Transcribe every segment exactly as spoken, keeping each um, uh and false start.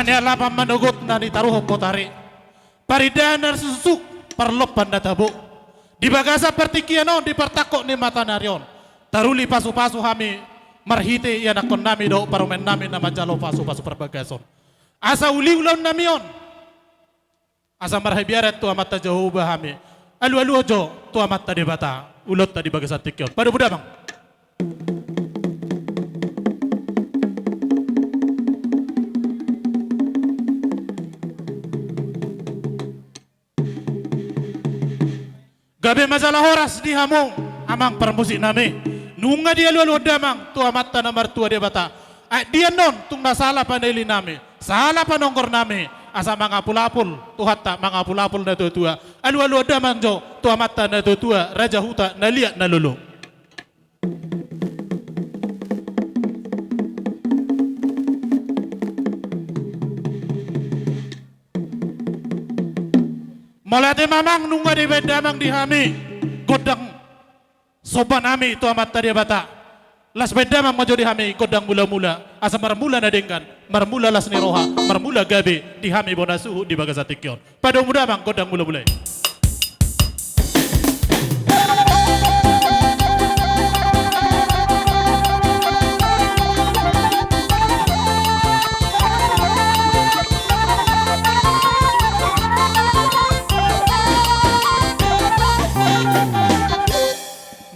Nialapan manogot na nitaruhon botari. Parindahan na susuk, parlompan na tabo. Di bagasan partingkian on, di partangkok ni matanari on, taruli pasupasu hami marhite ianakkonnami dohot parumaennami na manjalo pasupasu parbagason. Asa uli ulaonnami on, asa marhabiaran tu Amanta Jahowa hami. Alualuhon jo tu Amanta Debata ulaonta di bagasan tingki on. Padomu damang. Gabe ma jala horas di hamu amang parmusiknami. Nunga dialualuhon damang tu Amanta na martua Debata. Aek di annon tung na sala panailinami, sala panonggornami, asa mangapulapul Tuhanta, mangapulapul natuatua. Alualuhon damang jo tu Amanta natuatua, raja huta na liat na lolo. Mauliate ma amang, nunga dibaen damang di hami gondang sombanami tu Amanta Debata. Las baen damang ma jo di hami gondang mulamula, asa marmula na denggan, marmula las ni roha, marmula gabe di hami bona suhut di bagasan tingki on. Padomu damang gondang mulamula i.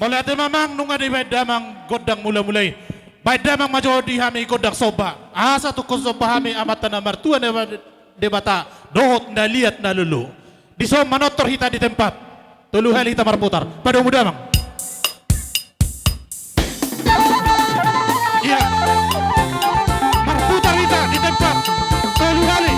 Mauliate ma amang, nunga dibaen damang gondang mulamula i. Baen damang ma jo di hami gondang somba, asa tungkon somba hami Amanta na martua na Debata dohot na liat na lolo. Dison manortor hita di tempat. Tolu hali hita marputar. Padomu damang. Iya. Marputar hita di tempat. Tolu hali.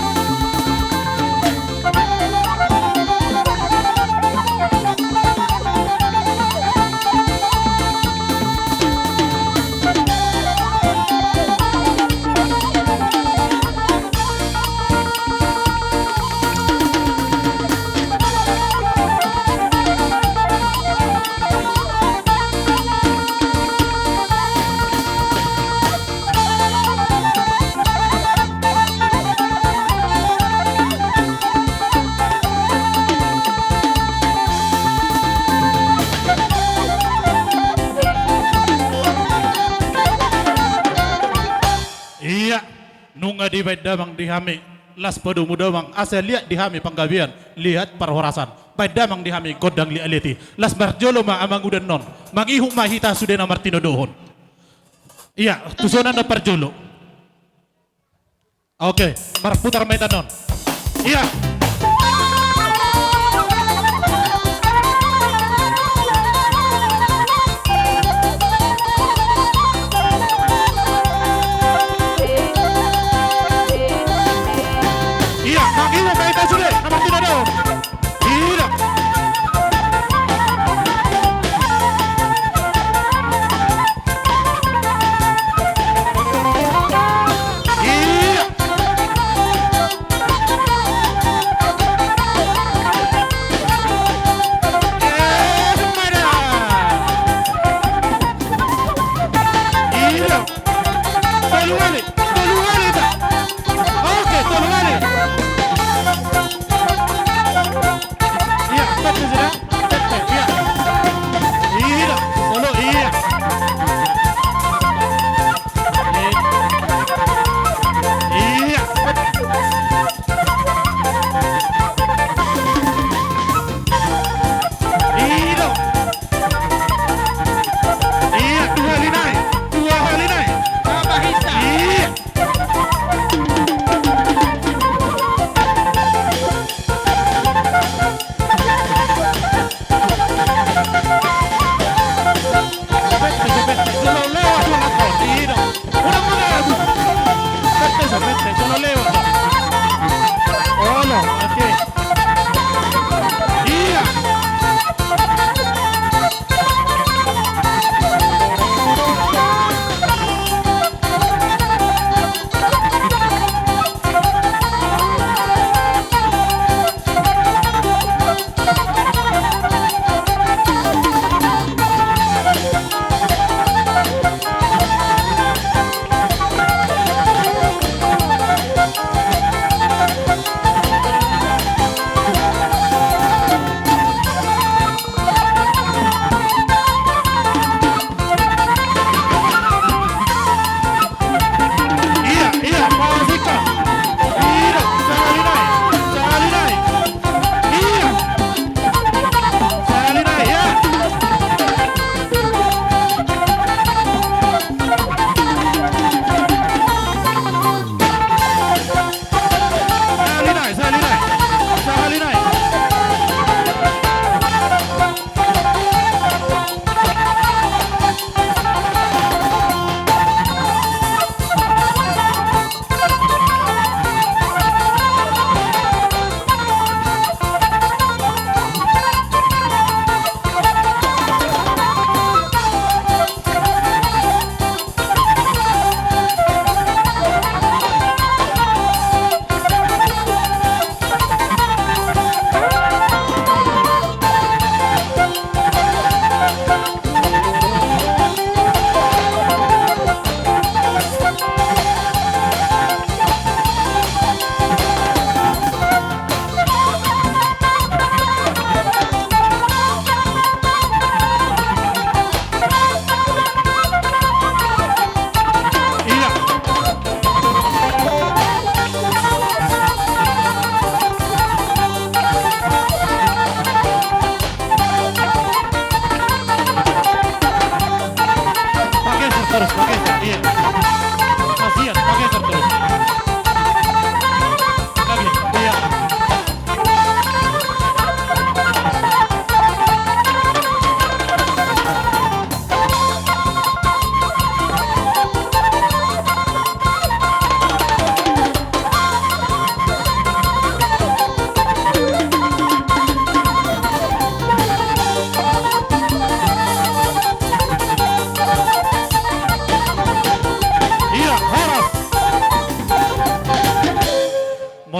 Iya. Nunga dibaen damang di hami, las padomu damang, asa liat di hami panggabean, liat parhorasan. Baen damang di hami gondang liat-liat i. Las parjolo ma amang udan non. Mangihut ma hita sude na martinodohon. Iya, tusonan na parjolo. Oke, marputar ma hita non. Iya. Iya, mangihut ma hita sude na martinodohon. Ida. Iya. Eh, mana? Ida. Tolu hali, tolu hali, ta. Oke, tolu hali. Iya, betul sudah. Betul, iya. Iya, tolu, iya. Iya. Iya. Iya, dua hali nai, dua hali nai. Apa hita? Iya.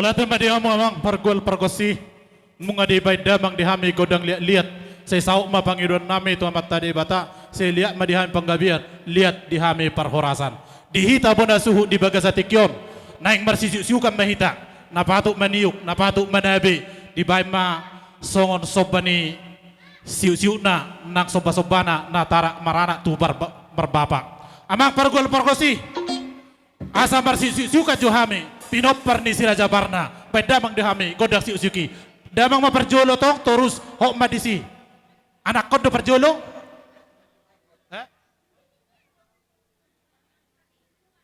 Ate ma di hamu amang pargual pargonsi. Nunga dibaen damang di hami gondang liat-liat. Sai saut ma pangidoannami tu Amanta Debata. Sai liat ma di hami panggabean, liat di hami parhorasan. Di hita bona suhut di bagasan tingki on, naeng marsisiuksiukan ma hita. Na patut maniuk, na patut manabe, dibaen ma songon somba ni siuksiukna nang sombasombana na tarak maranak tu bar-, marbapa. Amang pargual pargonsi. Asa marsiuksiukan jo hami pinompar ni Si Raja Barna. Baen damang di hami gondang siuksiuk i. Damang ma parjolo tong, torus hot ma disi. Anakkon do parjolo? Eh?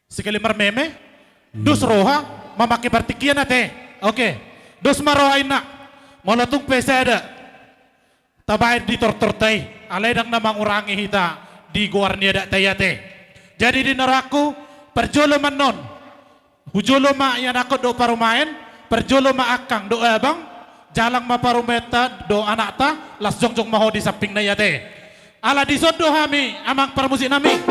Sekali marmeme. Dos roha mamangke partingkian ate. Oke. Dos ma roha inna. Molo tung pe sada tabaen di tortorta i, alai ndang na mangurangi hita di goar ni adatta i ate. Jadi di na rohangku, parjolo ma annon. Hujolo ma ianakkon dohot parumaen, parjolo ma angkang dohot abang, jalang ma parumaenta dohot anakta, las jongjong ma ho di sampingna i ate. Ala dison do hami, amang parmusiknami.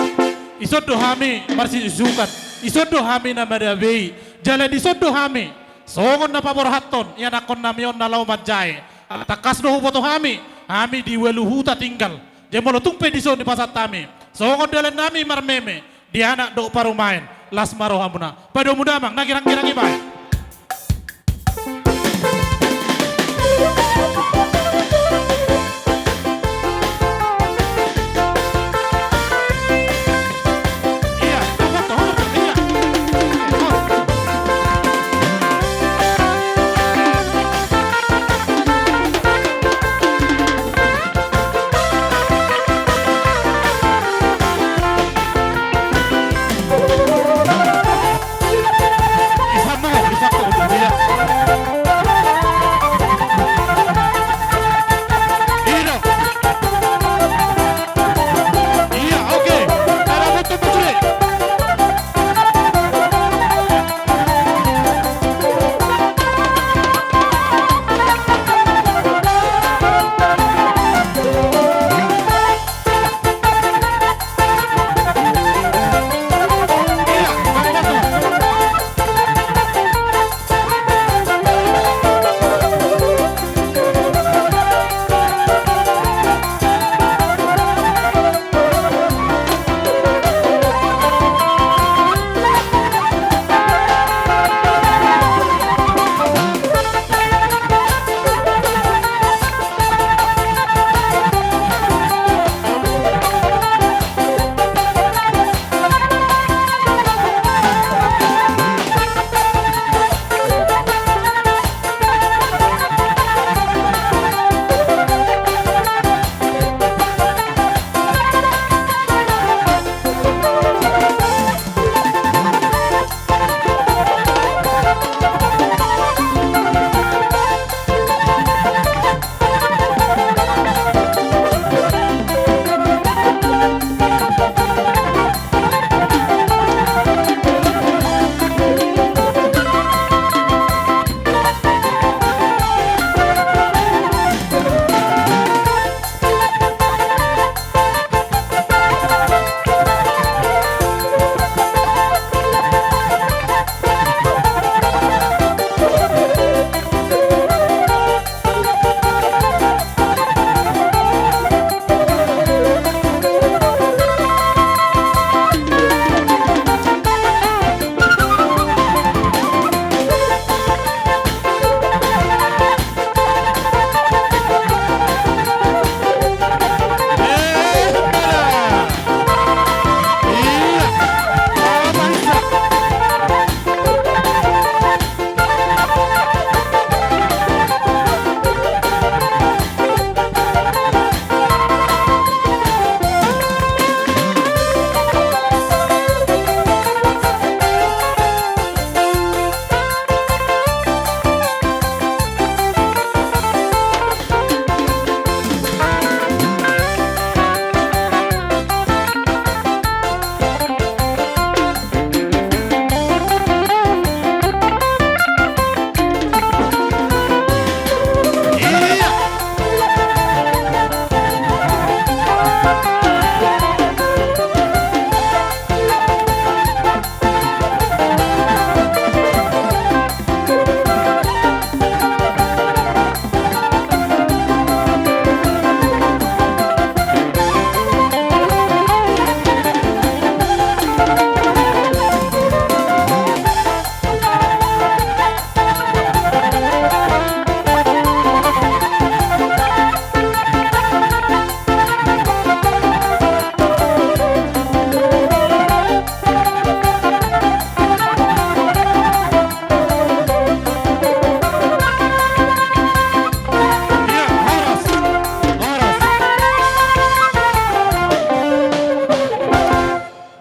Dison do hami marsiuksiukan. Dison do hami na manabe i. Jala dison do hami songon na paborhathon ianakkonnami on na laho manjae. Ala tangkas do huboto hami, hami di ualu huta tinggal. Jadi molo tung pe dison dipasahat hami songon dalannami marmeme di anak dohot parumaen, las ma rohamuna. Padomu damang na girang-girang i baen.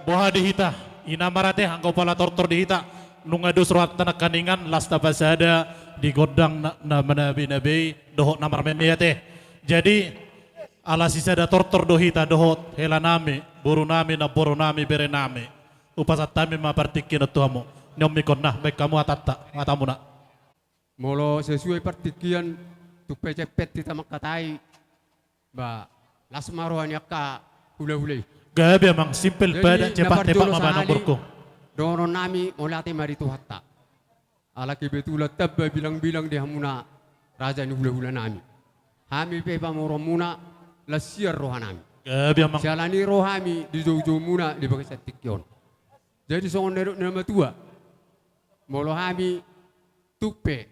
Boha di hita, i nama ra ate, anggo pola tortor di hita, nunga dos rohanta nangkiningan, las tapasada di gondang na, na manabe-nabe i, dohot na marmeme i ate. Jadi, ala sisada tortor do hita dohot hela nami, boru nami, namboru nami, bere nami. Hupasahat hami ma partingkian on tu hamu. Nion mikon na, baen hamu hatanta, hatamuna. Molo sesuai partingkian, tung pe jempek hita mangkatai, ba, las ma roha ni angka hula-hula i. Gabe amang, simpel, padat, cepat, tepat ma baenon, borungku. Dohonon nami, mauliate ma di Tuhanta. Ala kebetulan tamba bilang-bilang di hamuna raja ni hula-hula nami. Hami pe pamoruonmuna, las sian roha nami. Gabe amang. Siala ni ro hami di jou-joumuna di bagasan tingki on. Jadi songon na nidok ni na matua. Molo hami tung pe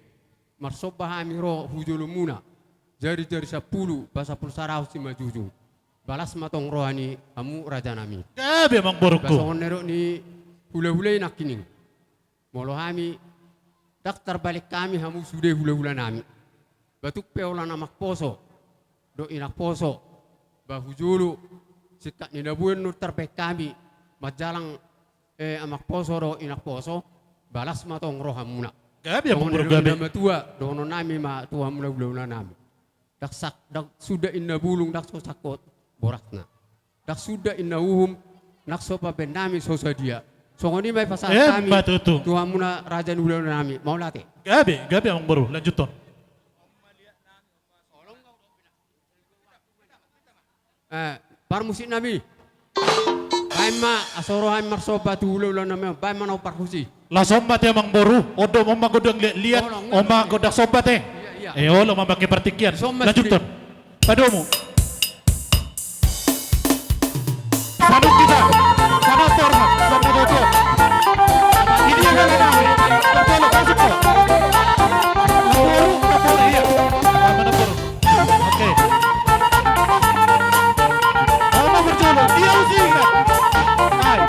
marsomba hami ro hu jolomuna, jari-jari sampulu, ba sampulu sarahon simanjujung. Ba las ma tong roha ni hamu raja nami. Gabe amang, borungku. Ba songon na nidok ni hula-hula i nangkining. Molo hami, ndang tarbahen hami hamu sude hula-hula nami. Ba tung pe holan amang poso dohot inang poso, ba hu jolo, singkat ni na buan do tarbahen hami manjalang, eh, amang poso dohot inang poso, ba las ma tong rohamuna. Gabe amang, boru, gabe. Songon na nidok ni na matua, dohonon nami ma tu hamuna hula-hula nami. Ndang sak, ndang suda inna bulung, ndang so sangkot borasna. Ndang suda inna uhum, ndang so pambahen nami so sadia. Songon i ma hupasahat hami, emma tutu, tu hamuna raja ni hula-hula nami. Mauliate. Gabe, gabe amang boru, lanjuthon. Eh, parmusik nami. Baen ma, asa ro hami marsomba tu hula-hula nami, baen ma naung parhusip. Laos on ma ate amang boru, on do, on ma gondang liat-liat, on ma gondang somba ate. Iya, iya. Eh, olo ma mangke partingkian. Lanjuthon. Padomu. Sanuk hita. Sana torna. Sama jojo. Ini yang mana? Betul, masuk kok. Boru, boru, iya. Mana boru? Oke. Molo berjolo, dia usingan. Hai.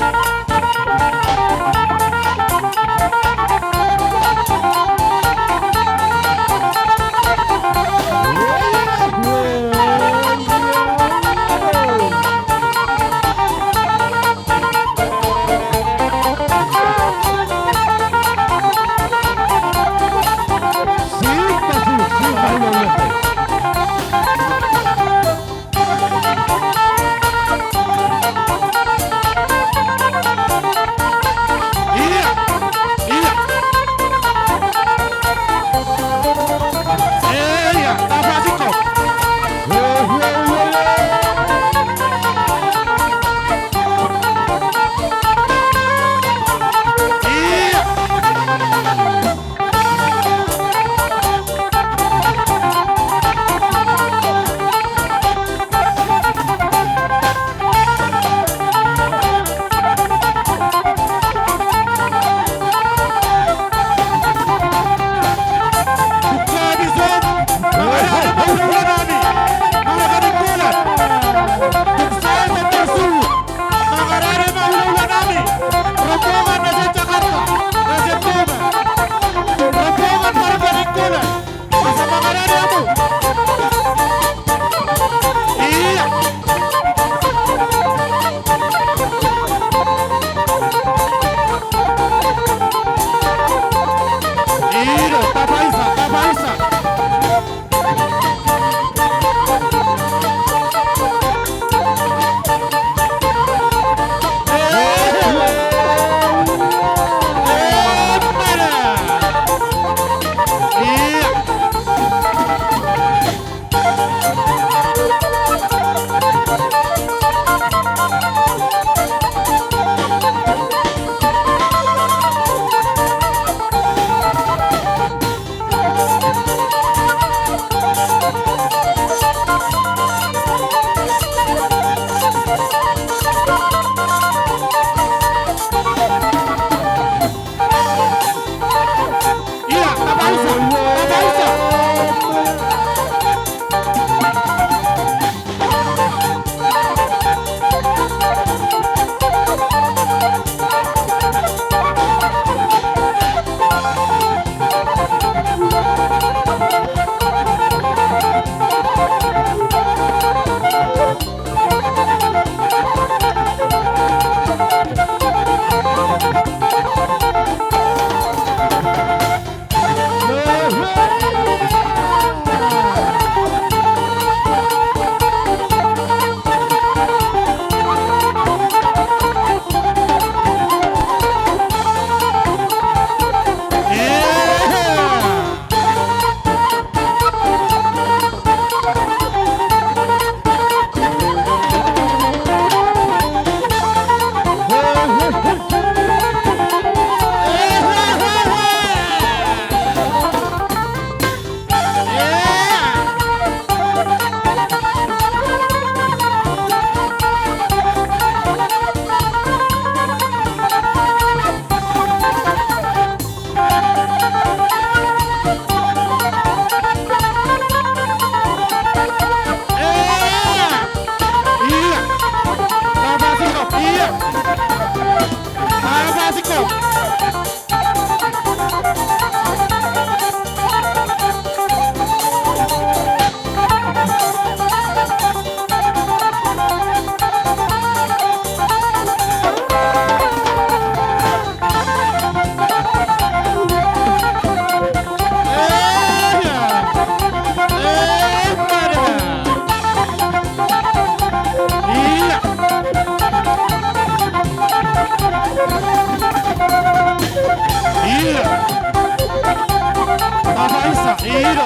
Iya.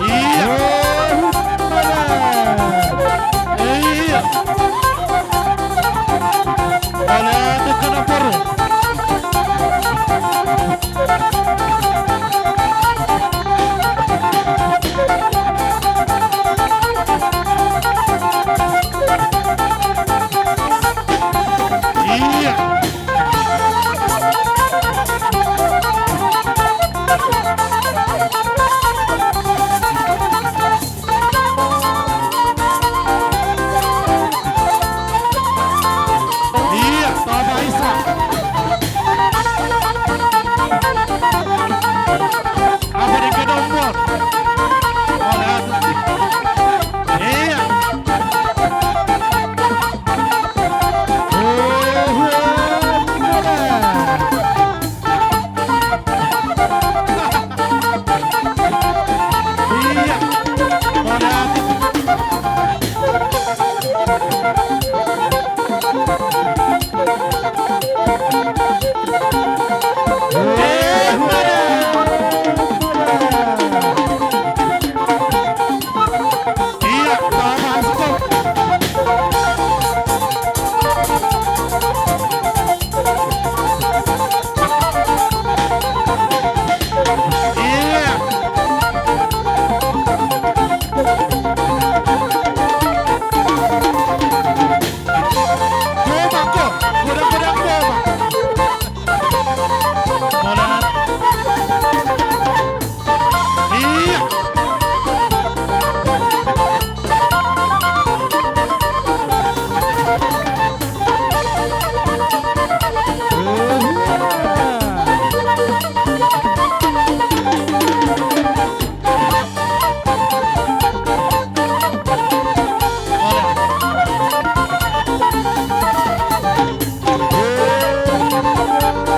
Iya. Iya. Oleh tu kena boru. Iya. Iya, Papa Isa. Apa di gedong, Bor? Oh, lihat. Iya. Oh, iya.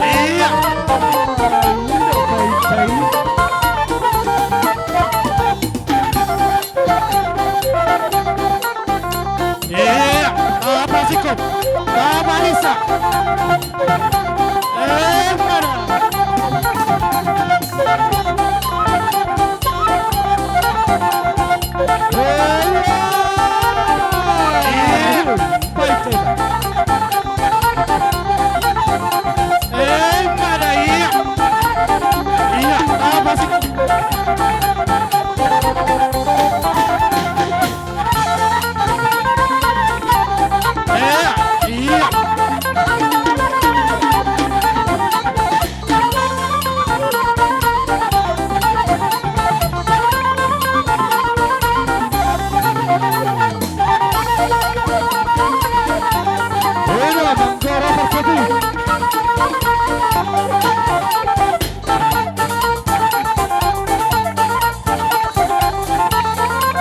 Iya. Iya, apa sih kok? Apa Isa? Eh, mana? Iya. Baik, baik. Eh, mana? Iya. Iya, apa sih kok?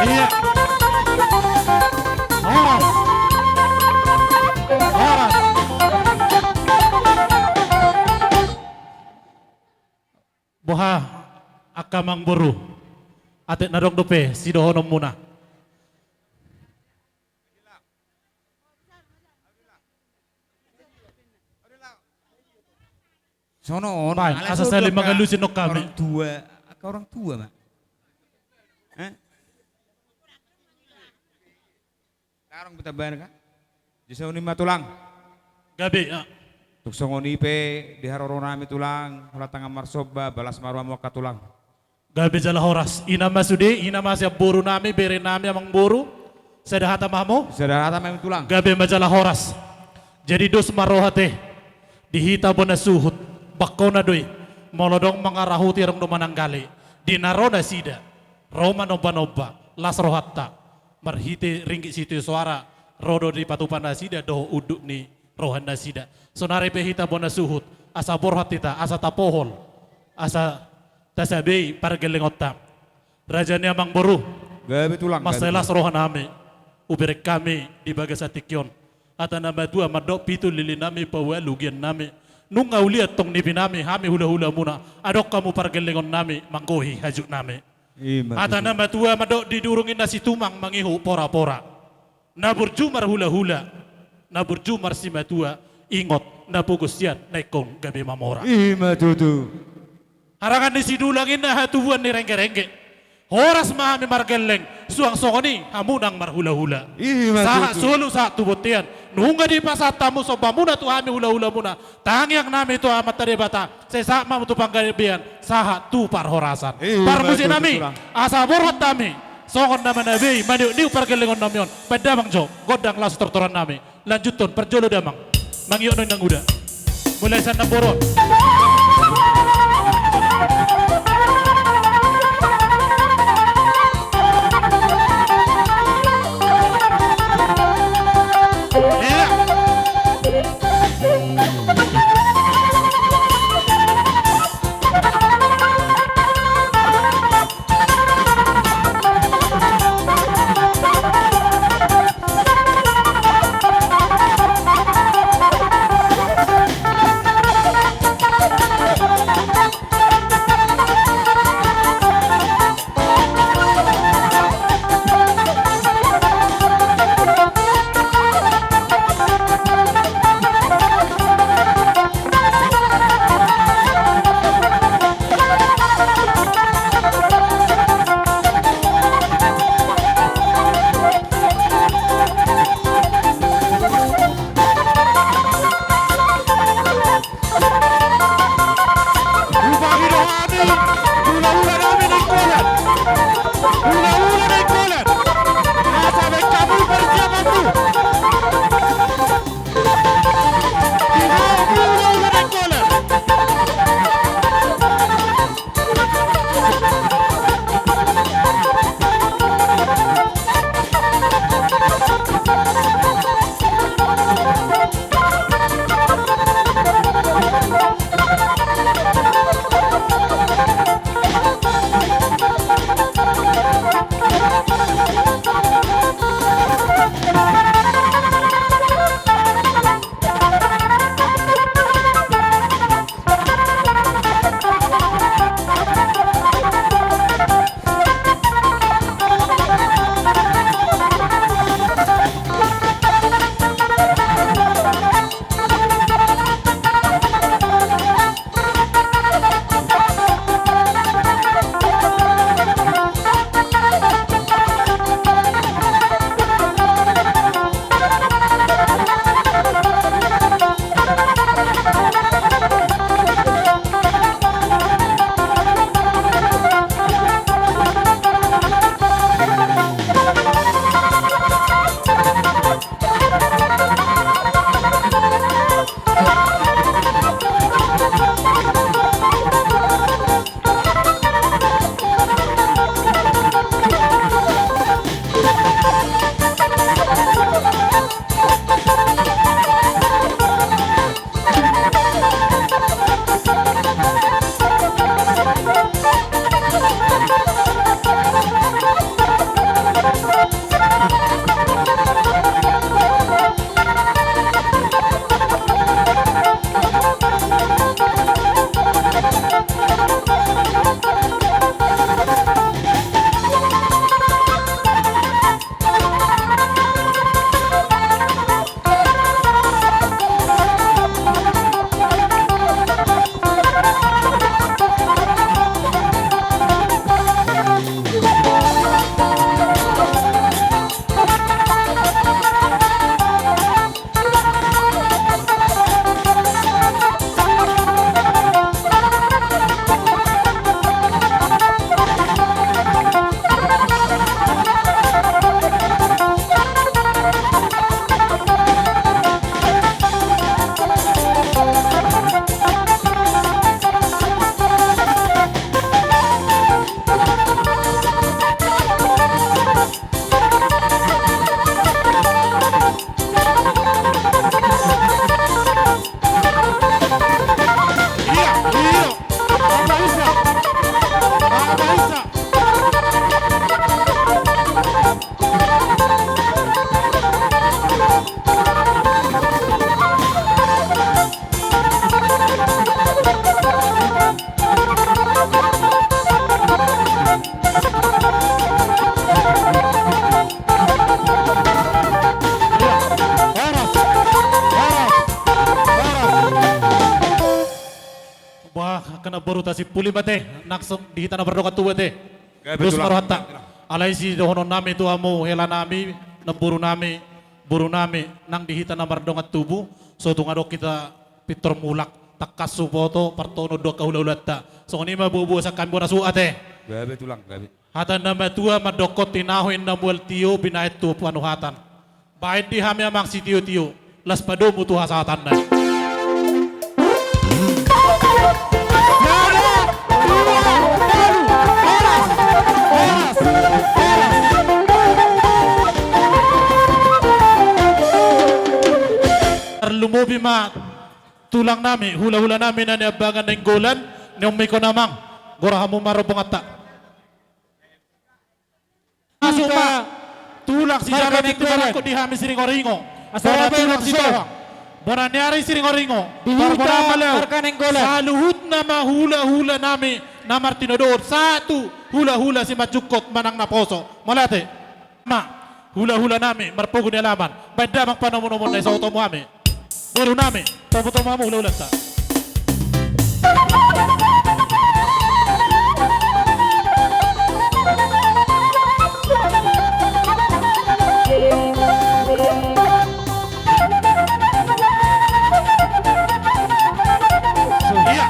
Iya. Horas. Horas. Boha, angka amangboru. Atik na adong dope sidohononmuna. Sono, asa saling mangalusi nang hami. Orang tua, angka orang tua, Mak. Hah? Tarong pe tambahan, ka? Di songon i ma, Tulang. Gabe, ya. Tung songon i pe di haroro nami, Tulang, holan tangan marsomba, balas ma rohamu, angka Tulang. Gabe jala horas. I ma sude, i ma sian boru nami, bere nami, amangboru. Sada hata ma hamu? Sada hata ma, Tulang. Gabe ma jala horas. Jadi dos ma roha te. Di hita bona suhut. Bangkona do i. Molo adong mangarahuti, adong do mananggali. Di na ro nasida. Ro manomba-nomba. Las rohanta. Marhite ringgit sitio soara. Ro do dipatupa nasida dohot unduk ni roha nasida. Saonari pe hita bona suhut. Asa borhat hita. Asa tapohol. Asa tasabei pargellengonta. Raja ni amangboru. Gabe, Tulang, gabe, Tulang. Mansai las roha nami, hubereng hami di bagasan tingki on. Hata na matua mandok pitu lili nami paualu gian nami. Nunga uliat tong nipi nami hami hula-hula muna. Adong hamu pargellengon nami manggohi hajut nami. I ma tutu. Hata na matua mandok di durung i na situmang mangihut pora-pora. Na burju marhula-hula, na burju marsimatua, ingot, na pogos sian na ingkon gabe mamora. I ma tutu. Harangan ni sidulang i na hatubuan ni renggerengge. Horas ma hami margelleng, suang songon i hamu nang marhulahula. I ma tutu. Sahat solu sahat tu bontean. Nunga dipasahat hamu sombamuna tu hami hulahulamuna. Tangiang nami tu Amanta Debata, sai sahat ma hamu tu panggabean, sahat tu parhorasan. I ma tutu. Parmuse nami, asa borhat hami songon na manabei, maniukniuk pargellengon nami on. Baen damang jo gondang laos tortoran nami. Lanjuthon parjolo damang. Mangiok nang nanguda. Mulai sian namboru on. Iya. Boru ta simpuli ma ate, nang songon di hita na mardongan tubu ate. Gabe tulang. Dos ma rohanta. Alai sidohononnami tu hamu helanami, namborunami, borunami, nang di hita na mardongan tubu, so tung adong hita pintor mulak, tangkas huboto partohonon dohot hula-hulanta. Songon i ma boa-boa sian hami bona suhut ate. Gabe tulang, gabe. Hata na matua mandok, tinahu inna mual tio, binahen tu panuhatan. Bahen di hami amang sitio-tio, laos padomu tu hasahatanna i. Tarlumobi ma tulang nami, hula-hula nami na niambangan Nainggolan, nion ma i, amang. Gora hamu ma rombonganta. Masuk ma tulang sijalo, marga Nainggolan. Di hami Siringoringo. Asal bona tulang Sitohang. Bona ni ari Siringoringo. Di hita marga Nainggolan. Saluhutna ma hula-hula nami na martinodohon, sahat tu hula-hula simanjungkot manang naposo. Mauliate. Ma hula-hula nami marpogu ni alaman. Bahen damang panomu-nomuon na isautomu hami. Boru nami, tomu-tomu hamu hula-hulanta. Iya.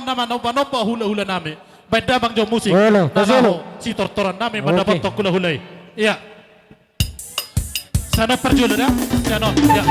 na manomba-nomba hula-hula nami. Baen damang jo musik. Olo, na laho sitortoran nami mandapothon hula-hula i. Ia. Sanon parjolo da. Sanon. Ia.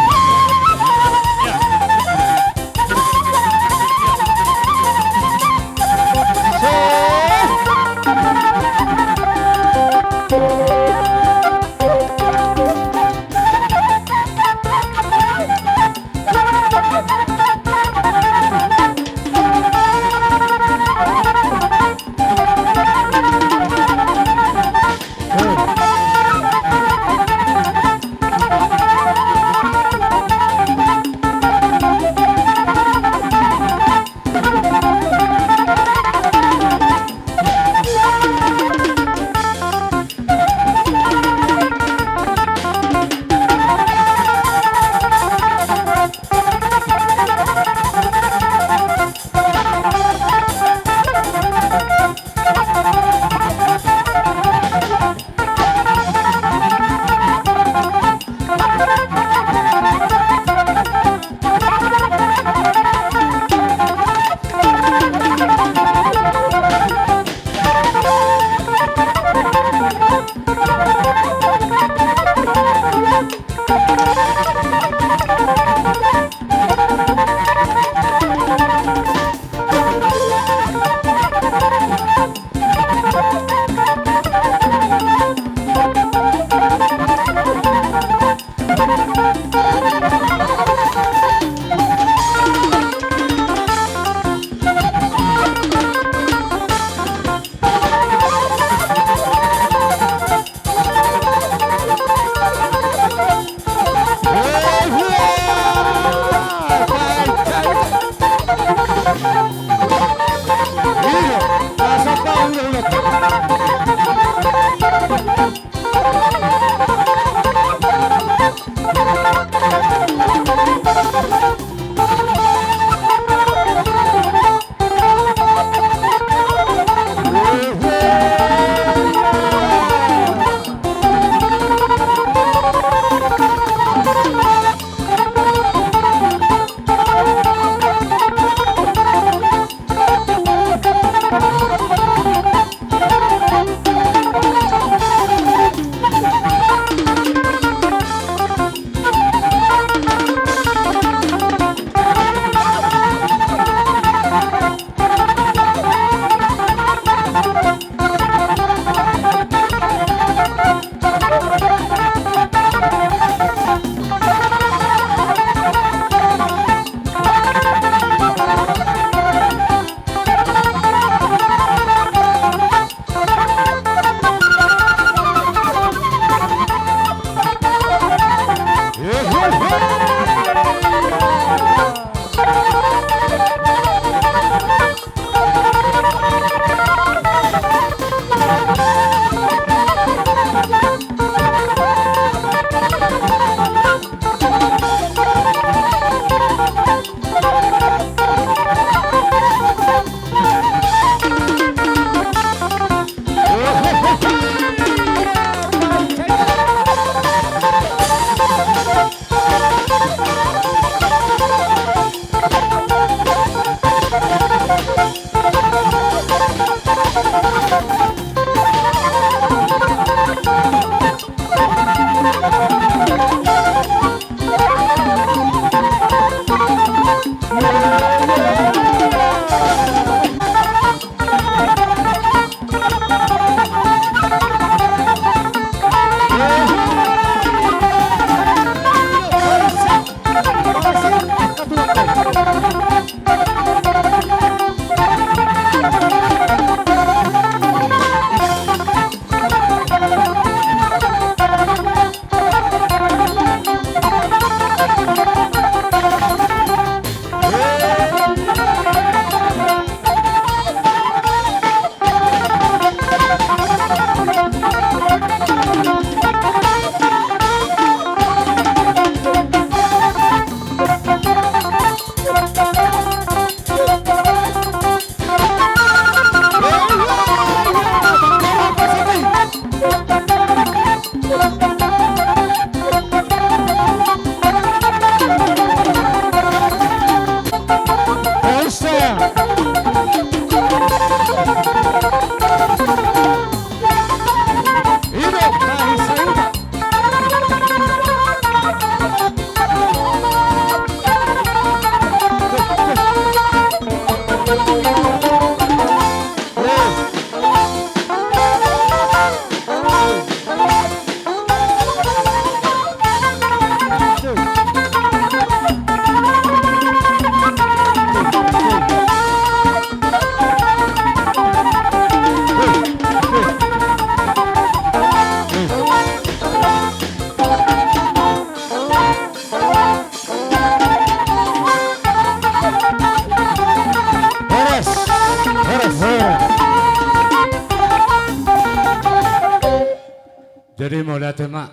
Jadi mauliate ma,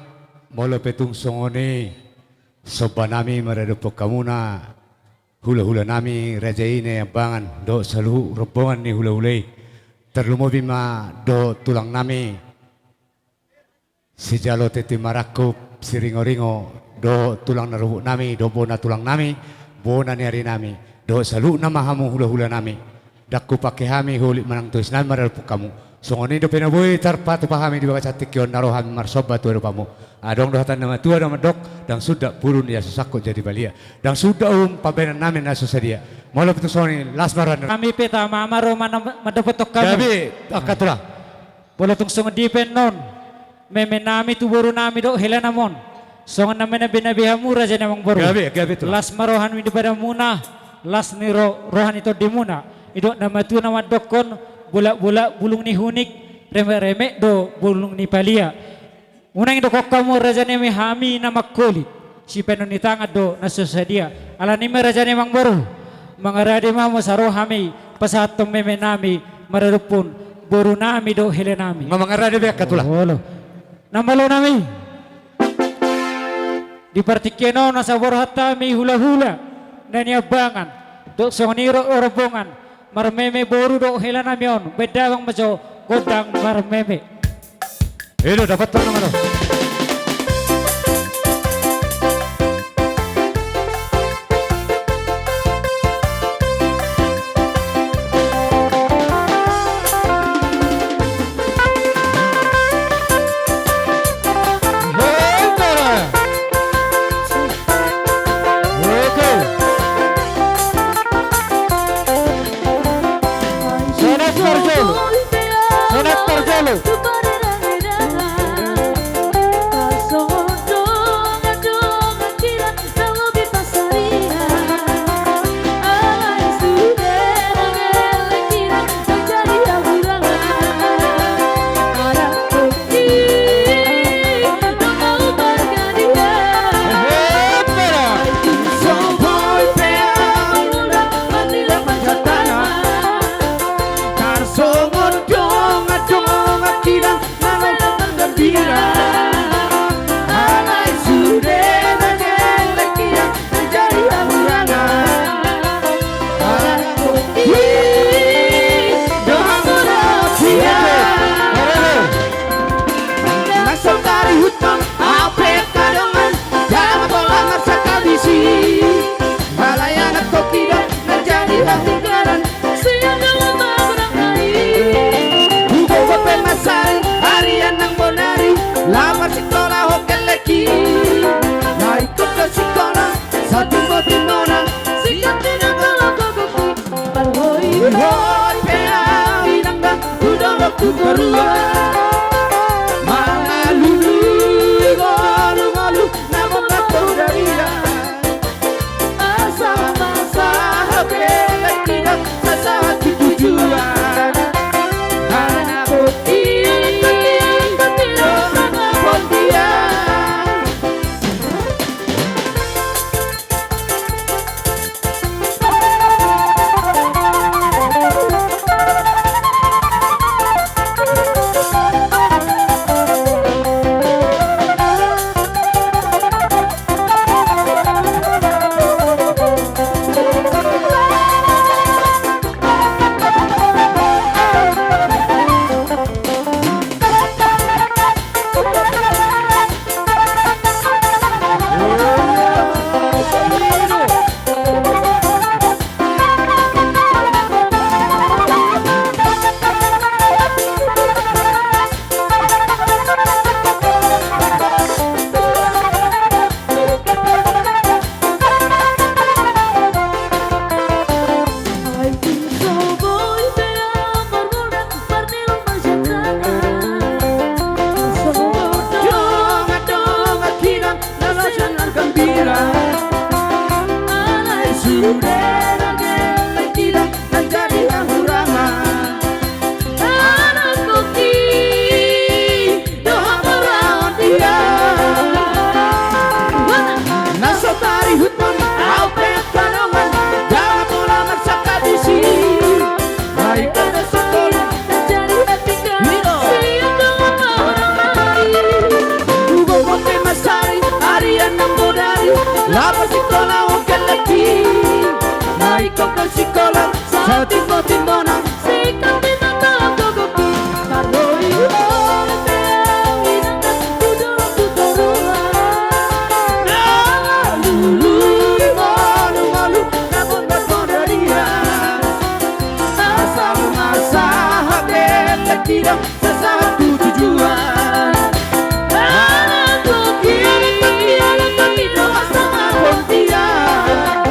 molo pe tung songon i somba nami maradophon hamuna, hula-hula nami, raja i Niambangan, dohot saluhut rombongan ni hula-hula i, tarlumobi ma dohot tulang nami, sijalo tintin marangkup, siringo-ringo, dohot tulang na rupuk nami, dohot bona tulang nami, bona ni ari nami, dohot saluhutna ma hamu hula-hula nami. Ndang hupangke hami, hulit ma nang tois nami maradophon hamu. Songon i dope na boi tarpatupa hami di bagasan tingki on, na ro hami marsomba tu adopanmu. Adong do hata ni na matua na mandok, ndang sundat pudun ia so sangkot jadi balian. Ndang sundat uhum pambahenan nami na so sadia. Molo pe tung songon i, las ma roha ni. Hami pe tama ma ro ma-, mandapothon hamu. Gabe, angka tulang. Molo tung songon dia pe annon, meme nami tu boru nami dohot hela nami on, songon na manabe-nabe hamu raja ni amangboru. Gabe, gabe tulang. Las ma roha ni badanmuna, las ni ro-, roha ni tondimuna. Didok na matua na mandokkon, bolak-bolak bulung ni hunik, remek-remek do bulung ni palia. Unang didokkon hamu raja nami, hami na mangholit, sipeanon ni tangan do na so sadia. Alani i ma raja ni amangboru, mangarade ma muse ro hami pasahathon meme nami maradophon boru nami dohot hela nami. Nga mangarade be angka tulang. Olo. Na malo nami. Di partingkian on asa borhat hami hula-hula na Niambangan, dohot songon i ro-, rombongan, marmeme boru dohot hela nami on, baen damang ma jo gondang marmeme. I do, dapothon nama do. Oke. Sonat parjolo. Sonat parjolo. Nang sautari hutang, ape kadongan, jangan tolak nang sakabisi. Malai anak koki do, na jadi hatigalan, sian dalam mabarang ari. Hugogo pe masari, arian nang bonari, lamar sikola ho keleki. Na ikut do sikola, satimbo-timbona, sian tinangkal gogoki. Parhoi-hoi pe au inang da, tu dolok tu toruan. Mangalului ngolu-ngolu, na mambato daria. Asa masa hape tidak, asa hati tujuan. Anak koki, anak pontian. Ingkon sikola, satimbo-timbo nang. Sikola, timbo nang, gogo. Parloi, olo, teo, inang, tu dolok, tu toruan. Lului, ngolu, ngolu, dapot, dapot, daria. Asal masa, hati, tidak. Sasahat tu tujuan. Anak toki, anak toki, anak toki, doa sama kontian.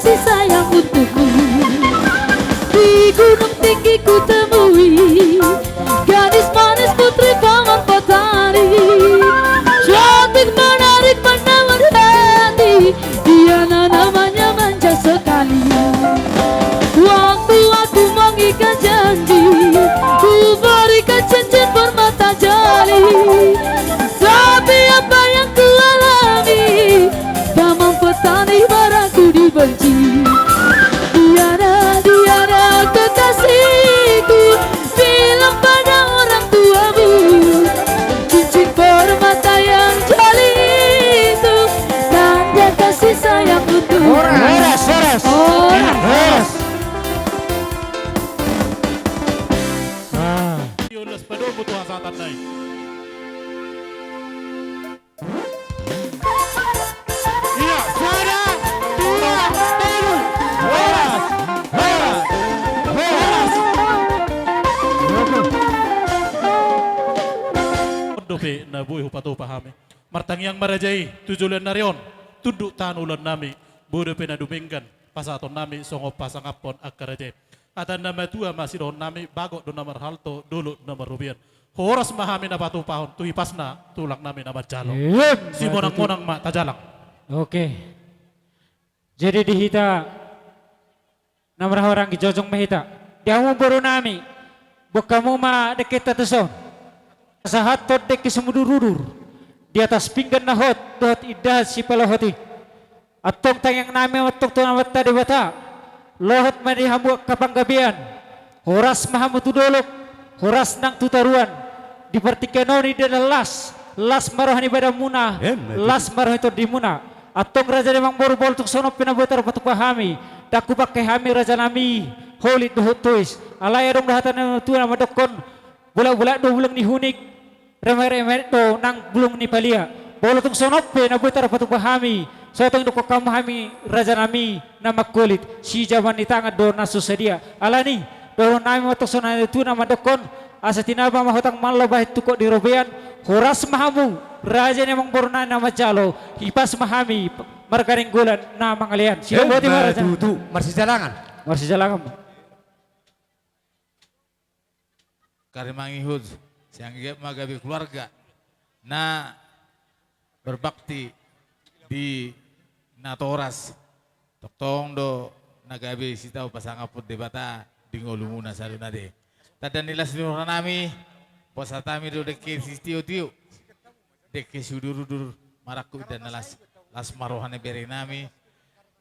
Sayang untukmu. Di gunung tinggi kutemui gadis manis putri paman petani. Cantik menarik menawar hati. Dia namanya manja sekali. Waktu aku mengikat janji, ku berikan cincin permata jali. Tapi apa yang ku alami, paman petani, barang ku dibenci. Tiada, tiada kekasihku, bilang pada orang tuamu, cincin permata yang jali itu tanda kasih sayang untukmu. Horas, horas. Horas. Horas. Ah. Ia, sada, dua, tolu. Horas, horas, horas. On dope na boi hupatupa hami. Martangiang ma raja i tu joloan ni ari on, tunduk tahan ulaon nami, boi dope na dumenggan pasahaton nami songon pasangaphon angka raja i. Hata ni na matua ma sidohonon nami, bagot do na marhalto, dolok do na marrobean. Horas ma hami na patupahon tu hipasna tulang nami na manjalo. Emma tutu. Simonang-monang ma tajalang. Oke. Jadi di hita na marhahamaranggi, jongjong ma hita. Di hamu boru nami, boan hamu ma dengkenta tuson. Pasahathon dengke simudur-udur di atas pinggan na hot dohot indahan sipalohot i. Antong tangiang nami ma antong tu Amanta Debata, lohot ma di hamu angka panggabean, horas ma hamu tu dolok, horas nang tu toruan. Di partingkian on indahan las, las ma roha ni badanmuna, emma tutu, las ma roha ni tondimuna. Antong raja ni amangboru, molo tung songon on pe na boi tarpatupa hami, ndang hubangke hami raja nami holit dohot tois. Alai adong do hata ni na matua na mandokkon, bolak-bolak do bulung ni hunik, remek-remek do nang bulung ni palia. Molo tung songon on pe na boi tarpatupa hami, sai tong dokkon hamu hami raja nami na mangholit, sijaman ni tangan do na so sadia. Alani, dohonon nami ma antong songon na matua na mandokkon, asa tinaba ma hotang malo bahen tungkot di robean, horas ma hamu raja ni amangboru nami na manjalo, hipas ma hami marga Nainggolan na mangalean. Sidok boti ma raja. Emma tutu, marsijalangan. Marsijalangan. Kari mangihut, sai anggiat ma gabe keluarga na berbakti di natoras. Tongtong do na gabe sitau pasangaphon Debata di ngolumuna saluhutna de. Tanda ni las ni roha nami, pasahat hami do dengke sitio-tio, dengke siudur-udur, marangkup indahan na las, las ma roha ni bere nami.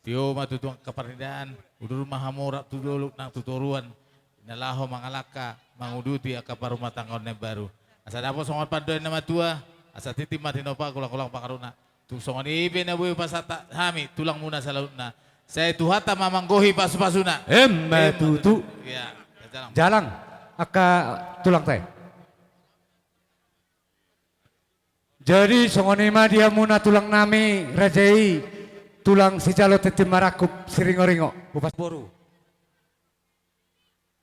Tio ma tutu angka parnidaan, udur ma hamu rap tu dolok nang tu toruan, na laho mangalangka manguduti angka parrumatanggaon na imbaru. Asa dapot songon pandohan ni na matua, asa tintin ma tinopa, golang-golang pangarahutna. Tung songon i pe na boi pasahat hami tulangmuna saluhutna. Sai Tuhanta ma manggohi pasu-pasuna. Emma tutu. Emma tutu. Ia, jalang. Jalang, angka tulangta i. Jadi songon i ma di hamuna tulang nami raja i, tulang sijalo tintin marangkup siringo-ringo. Hupas boru.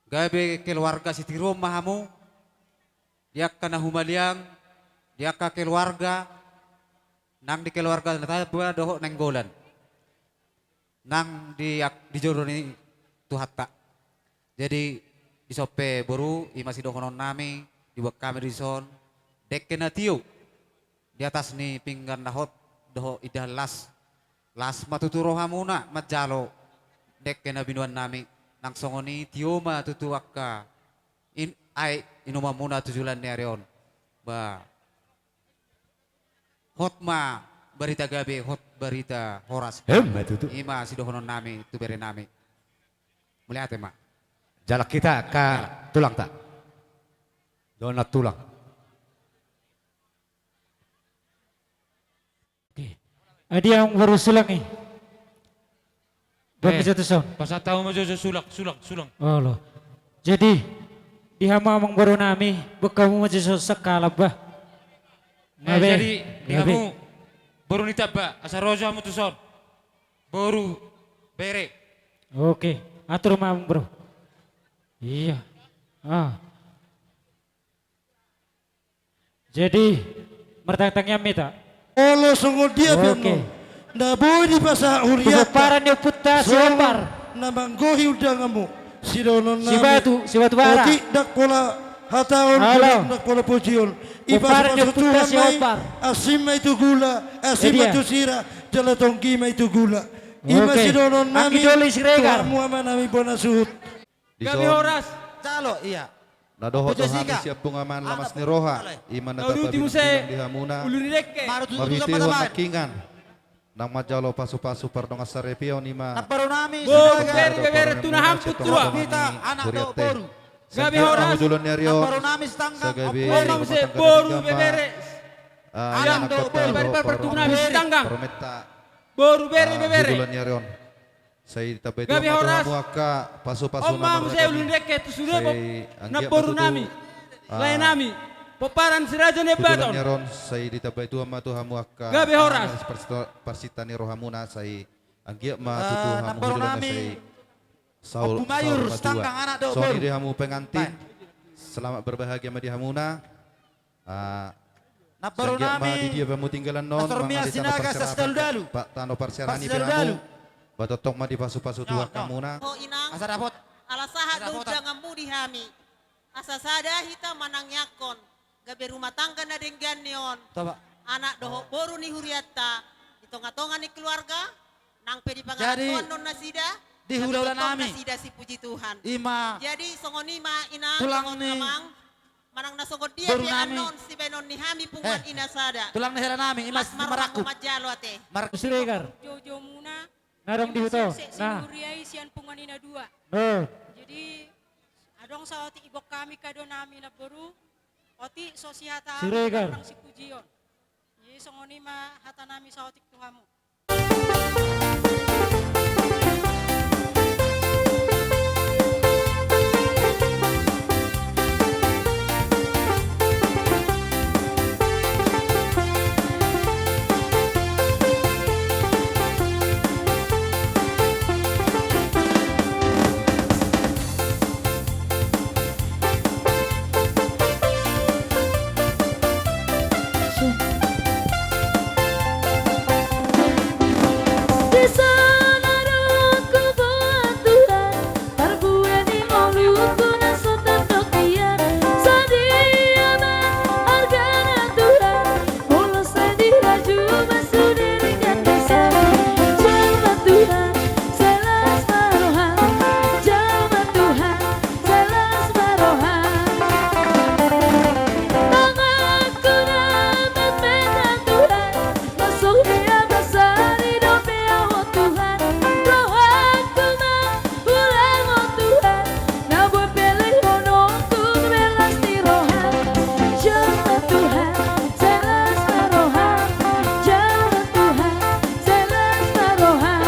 Gabe keluarga sitiruon ma hamu, di angka na humaliang, di angka keluarga, nang di keluarga Nataba dohot Nainggolan. Nang di, di joro ni Tuhanta. Jadi, dison pe boru, i ma sidohonon nami, diboan hami dison, dengke na tio, di atas ni pinggan na hot, dohot indahan las. Las ma tutu rohamuna, manjalo, dengke na binoan nami, nang songon i tio ma tutu angka, in, aek, inumanmuna tu joloan ni ari on. Ba, hot ma barita gabe, hot barita horas. Emma tutu. I ma sidohonon nami tu bere nami. Mauliate ma. Jalang hita angka tulangta. Dohonon tulang. Oke. Adi amang boru sulang i. Boan ma jo tuson. Pasahat hamu ma jo, jo sulang, sulang, sulang. Olo. Jadi, di hamu amang boru nami, boan hamu ma jo tuson sangkalan bah. Gabe, jadi, di hamu boru ni Tamba, asa ro jo hamu tuson. Boru, bere. Oke, atur ma amang boru. Ia. Ah. Jadi, martangiang-tangiang ma hita. Olo songon dia pe on. Oke. Na boi dipasahat hurianta. Pomparan ni ompunta Sihombor. Na manggohi undanganmu. Sidohonon nami. Sibatu, Sibatubara. Otik ndang pola hataon, ndang pola pujion. Pomparan ni ompunta Sihombor. Asi ma i tu gula, asi ma i tu sira, jala tonggi ma i tu gula. Ima sidohonon nami. Anggi Doli Siregar. Tu hamu amanami bona suhut. Gabe horas. Jalo, ia. Na dohot do hami sian punguan Lamas ni Roha, ima na tapabilang di hamuna, marhitehon nangkiningan naung manjalo pasupasu pardongansaripeon, ima boru, bere, bebere, tu na hamput tua. Gabe horas. Gabe horas. Sai gabe rumah tangga, boru, bebere. Anak dohot boru. Partumpu nami Sitanggang. Boru, bere, bebere. Sai ditambai Tuhan ma tu hamu angka pasupasu na marhaha i. Sai anggiat ma tutu, lae nami, pomparan Si Raja Nabaton. Sai ditambai Tuhan ma tu hamu angka, gabe horas, parsinta ni rohamuna, sai anggiat ma tutu hamu hudolona sai saur matua. Songon i di hamu pengantin. Selamat berbahagia ma di hamuna. Ah, na boru nami, di dia pe hamu tinggalan on, mangadia tano parsiarahan, tano parsiarahan i pe hamu. Ba tongtong ma dipasupasu Tuhan hamuna. Ho inang, asa dapot, ala sahat do undanganmu di hami. Asa sada hita manangiangkon gabe rumah tangga na denggan ni on. Anak dohot boru ni hurianta di tongatonga ni keluarga. Nang pe dipangarantoan nasida, di hulahula nami nasida sipuji Tuhan. Ima. Jadi songon i ma inang, tulang ni amang. Manang na songon dia pe annon sibaenon ni hami punguan ina sada. Tulang ni hela nami, ima si Marangkup. Marangkup. Siregar. Joujou muna. Na adong di huta. Sian punguan ina dua. Jadi adong saotik ibon hami kado nami na boru. Otik so sihata Siregar. Nang sipujion. Jadi songon i ma hata nami saotik tu hamu. Di son do huboan Tuhan, parbue ni ngolungku na so tandok hian. Sadia ma argana Tuhan, molo sai dirajuma sude ringan dosa. Jalo ma Tuhan, sai las ma roham. Jalo ma Tuhan, sai las ma roham. Tanganku na metmet Tuhan, masuk dia basari dope au Tuhan. Rohangku ma ulang o Tuhan, na boi pelehononku belas ni roham. Jalo ma Tuhan, sai las ma roham. Jalo ma Tuhan, sai las ma roham.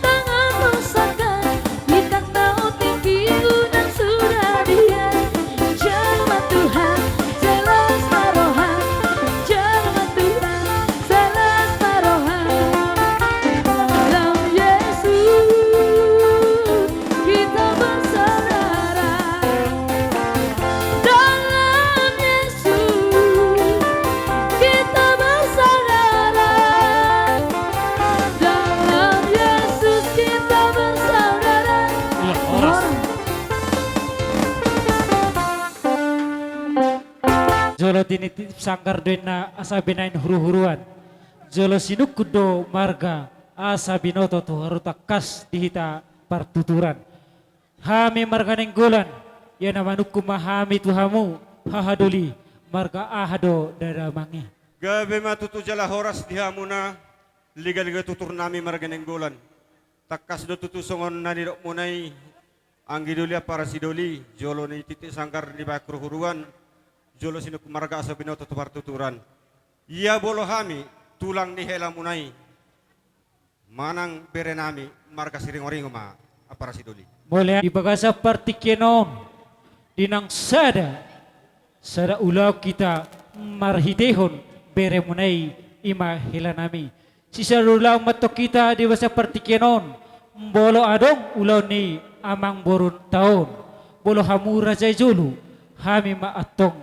Tanganmu sangkar, ikat tau tinggi, unang sudah dia. Jalo ma Tuhan, sai las ma roham. Jalo ma Tuhan, sai las ma roham. Dalam Yesus kita bersaudara. Dalam Yesus kita bersaudara. Dalam Yesus kita bersaudara. Iya, horas. Jolo tinitip sanggar do inna asa binahen huruhuruan. Jolo sinungkun do marga asa binoto tu haru tangkas di hita partuturan. Hami marga Nainggolan, ia na manungkun ma hami tu hamu, haha doli, marga aha do ndada mangi. Gabe ma tutu jala horas di hamuna, ligalega tutur nami marga Nainggolan. Tangkas do tutu songon na nidokmuna i, anggi doli ampara sidoli, jolo ni tinitip sanggar ni bahen huruhuruan, jolo sinungkun marga asa binoto tu partuturan. Ia molo hami tulang ni helamuna i manang berenami marga Siringoringo ma, ampara sidoli. Mauliate. Di bagasan partingkian on, di nang sada, sada ulaon hita marhitehon beremuna i, i ma helanami. Sisada ulaon ma antong hita di bagasan partingkian on, molo adong ulaon ni amangborunta on, molo hamu raja i jolo, hami ma antong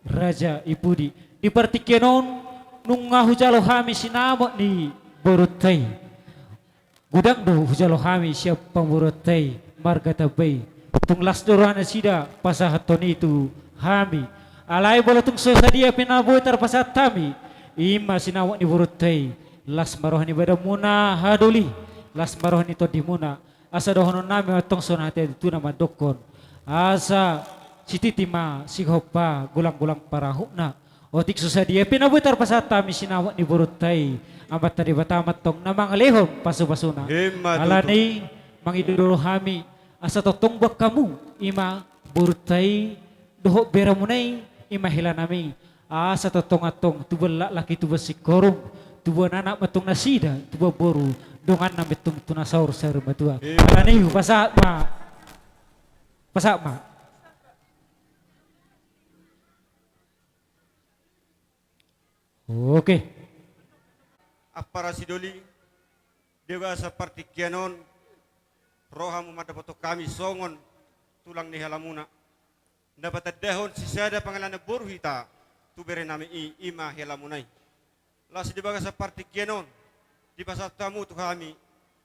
raja i pudi. Di partingkian on, nunga hujalo hami sinamot ni borunta i. Godang do hujalo hami sian pamoruonta i, marga Tamba i. Tung las do roha nasida pasahathon i tu hami. Alai molo tung so sadia pe na boi tarpasahat hami, i ma sinamot ni borunta i. Las ma roha ni badanmuna, haha doli. Las ma roha ni tondimuna. Asa dohononnami ma antong songon hata ni natuatua na mandokkon: Asa sititi ma sihompa, golang-golang pangarahutna. Otik so sadia pe na boi tarpasahat hami sinamot ni borunta i, Amanta Debata ma antong na mangalehon pasupasuna. Emma tutu. Alani i mangido do hami, asa tongtong boan hamu, i ma borunta i dohot beremuna i, i ma helanami. Asa tongtong antong tubuan laklak i tubuan singkoru, tubuan anak ma antong nasida, tubuan boru, donganna ma antong tu na saur, saur matua. Emma tutu. Alani i pasahat ma. Pasahat ma. Oke. Ampara sidoli, di bagasan partingkian on, ro hamu mandapothon hami songon tulang ni helamuna, na patandahon sisada pangalaho boru hita tu berenami i, i ma helamuna i. Laos di bagasan partingkian on, dipasahat hamu tu hami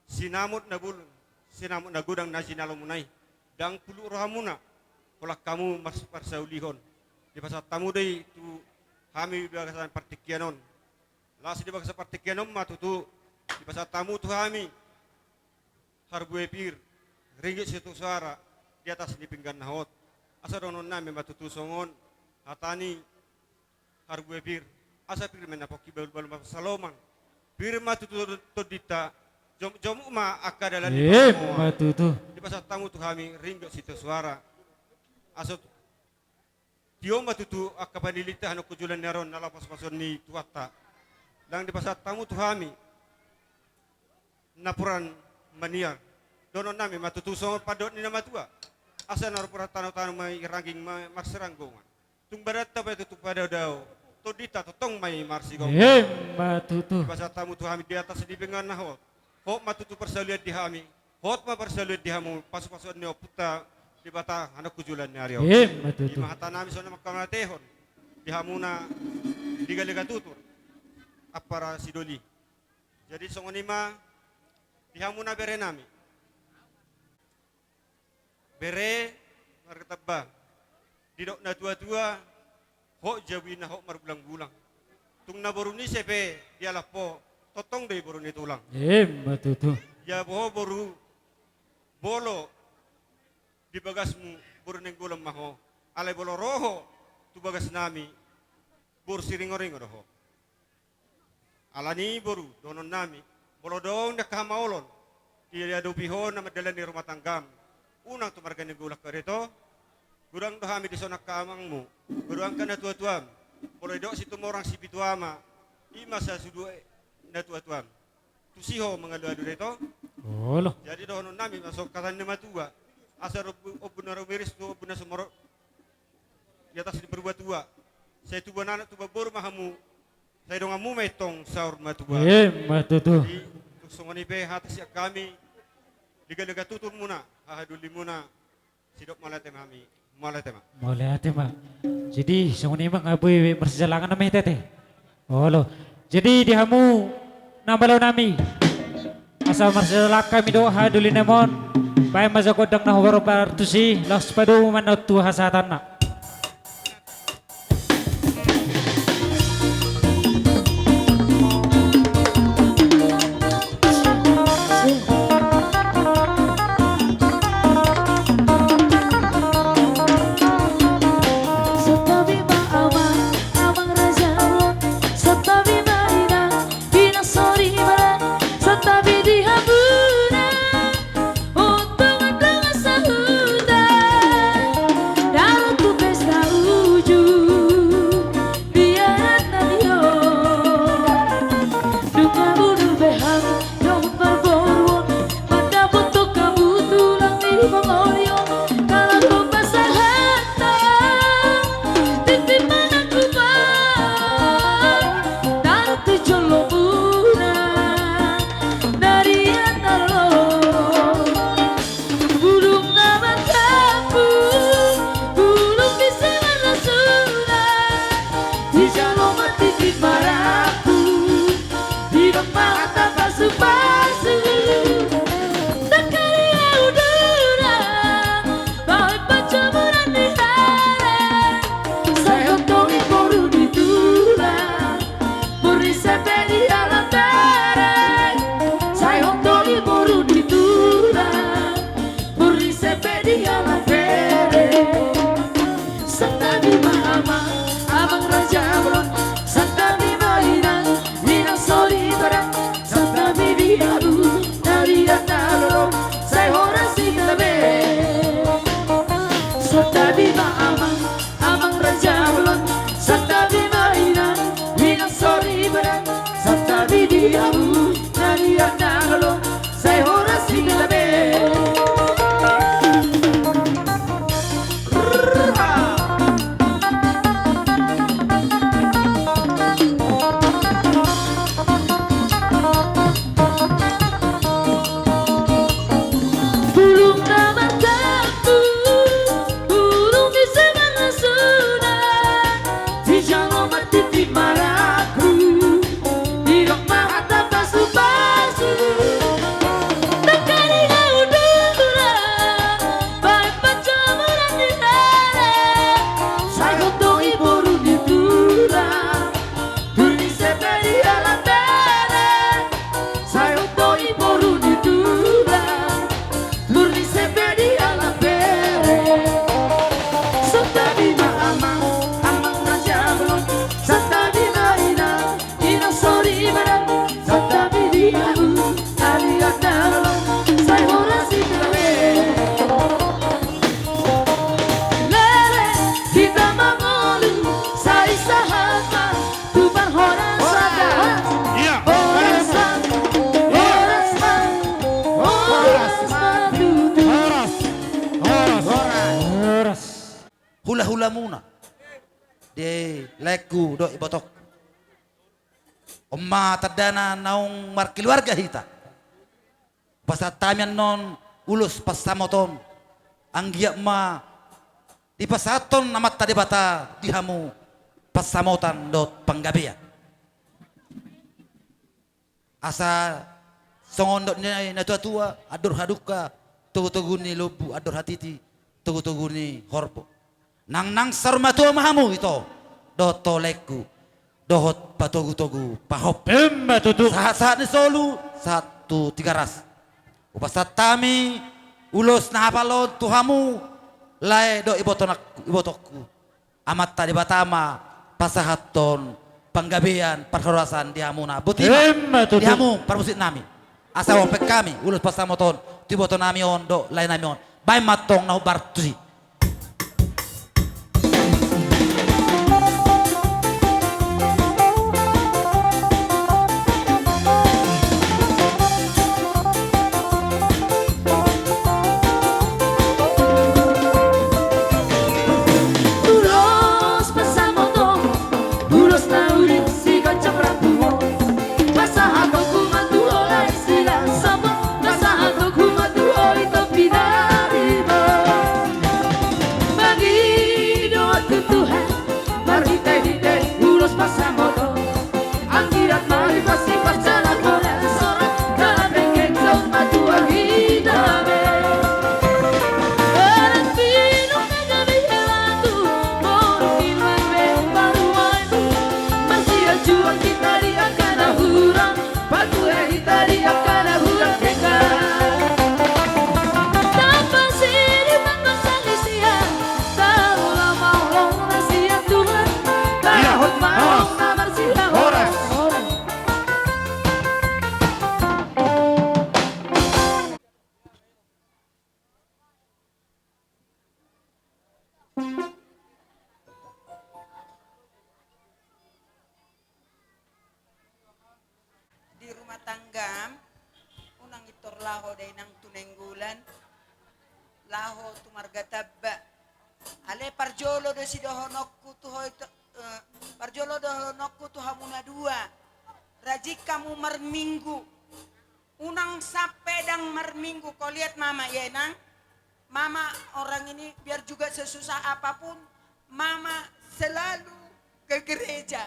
sinamot na bulung, sinamot na godang na jinalomuna i. Ndang puluk rohamuna, holan hamu mars-, marsaulihon. Dipasahat hamu do i tu hami di bagasan partingkian on. Laos di bagasan partingkian on ma tutu, dipasahat hamu tu hami harbue pir, ringgit sitio soara, di atas ni pinggan na hot. Asa dohononnami ma tutu songon hata ni harbue pir: Asa pir ma na pongki, balbalu ma pansalongan. Pir ma tutu tondinta, jomuk-jomuk ma angka dalan ni pangomoan. Emma tutu. Dipasahat hamu tu hami ringgit sitio soara. Asa tu-, tio ma tutu angka panilinta hanuhunjulan ni ari on na laho pasupasuon ni Tuhanta. Ndang dipasahat hamu tu hami napuran maniar. Dohononnami ma tutu songon pandohan ni na matua: Asa napuran tanotano ma i, rangging ma marsiranggongan. Tung badanta pe tutu padaodao, tondinta tongtong ma i marsigomgoman. Emma tutu. Dipasahat hamu tu hami di atas ni pinggan na hot. Hot ma tutu parsaulian di hami, hot ma parsaulian di hamu, pasupasuon ni Ompunta Debata hanuhunjulan ni ari on. Emma tutu. I ma hatanami songon na mangkamatehon di hamuna Ligalega Tutur, ampara sidoli. Jadi songon i ma di hamuna berenami. Bere marga Tamba, didok natuatua: Hot jabu ina, hot marbulangbulang. Tung na boru ni ise pe dialap ho, tongtong do i boru ni tulang. Emma tutu. Ia boha boru, molo di bagasmu boru Nainggolan ma ho, alai molo ro ho tu bagasnami, boru Siringoringo do ho. Alani i boru, dohononnami, molo adong di angka hamaolon diadopi ho na mandalani rumah tanggam, unang tu marga Nainggolan ho da ito. Godang do hami dison angka amangmu, godang angka natuatuam. Molo didok Situmorang Sipitu Ama, i ma sasude natuatuam. Tusi ho mangalualu da ito. Olo. Jadi dohononnami ma songon hata ni na matua: Asa ombu, ombu na rumiris tu ombu na sumorop di atas ni parbuatua. Sai tubuan anak tubuan boru ma hamu, sai donganmu ma i antong saur matua. Emma tutu. Jadi tung songon i pe hata sian hami Ligalega Tutur muna, haha dolimuna, sidok mauliate ma hami. Mauliate ma. Mauliate ma. Jadi songon i ma, nga boi marsijalangan nama hita ate. Olo. Jadi di hamu na maleonnami, asa marsijalangan hami dohot haha dolinami on, baen ma jo gondang na hombar-hombar tusi, laos padomu ma on tu hasahatanna. Santabi ma amang, amang raja on. Santabi ma inang, inang soripada. Santabi di hamuna, unang dongan-dongan sahuta. Dalan tu hulamuna, di laengku dohot ibotongku. On ma tandana naung markeluarga hita. Pasahat hami annon ulos pansamotan, anggiat ma dipasahathon Amanta Debata di hamu pansamotan dohot panggabean. Asa songon dok ni natuatua, andor hadungka togutogu ni lombu, andor hatiti togutogu ni horbo. Nang, nang saur matua ma hamu ito dohot ho laengku, dohot patogutogu pahompu. Emma tutu. Sahatsahat ni solu sahat tu Tigaras. Hupasahat hami ulos na hapal on tu hamu lae dohot ibotongku, ibotongku. Amanta Debata ma pasahathon panggabean parhorasan di hamuna. Boti ma. Emma tutu. Di hamu parmusik nami. Asa huampe hami ulos pansamotan tu iboto nami on dohot lae nami on. Baen ma antong na hombar tusi. Ulos pansamotan, ulos na uli sigancap rambu on. Pasahatonku ma tu ho lae Silaban, pasahatonku ma tu ho ito pinaribot. Mangido tu Tuhan marhitehite ulos pansamotan. Anggiat ma dipasipat jala horas, horas jala denggan saur matua hita be. Anak pinomparna gabe hela tu boru, i ma be parumaenmu. Marsiajuan hita di angka na hurang, patuhe hita di angka na hurang denggan. Tapasidi ma marsalisian, taula ma holong na sian Tuhan. Ia, horas. Taula ma holong na marsihoras. Horas. Di rumah tanggam, unang intor laho da inang tu Nainggolan, laho tu marga Tamba. Ale parjolo do sidohononku tu ho ito, eh, parjolo dohononku tu hamu na dua. Rajin hamu marminggu. Unang sampe ndang marminggu. Kau lihat mama ya, Nang. Mama orang ini biar juga sesusah apapun, mama selalu ke gereja.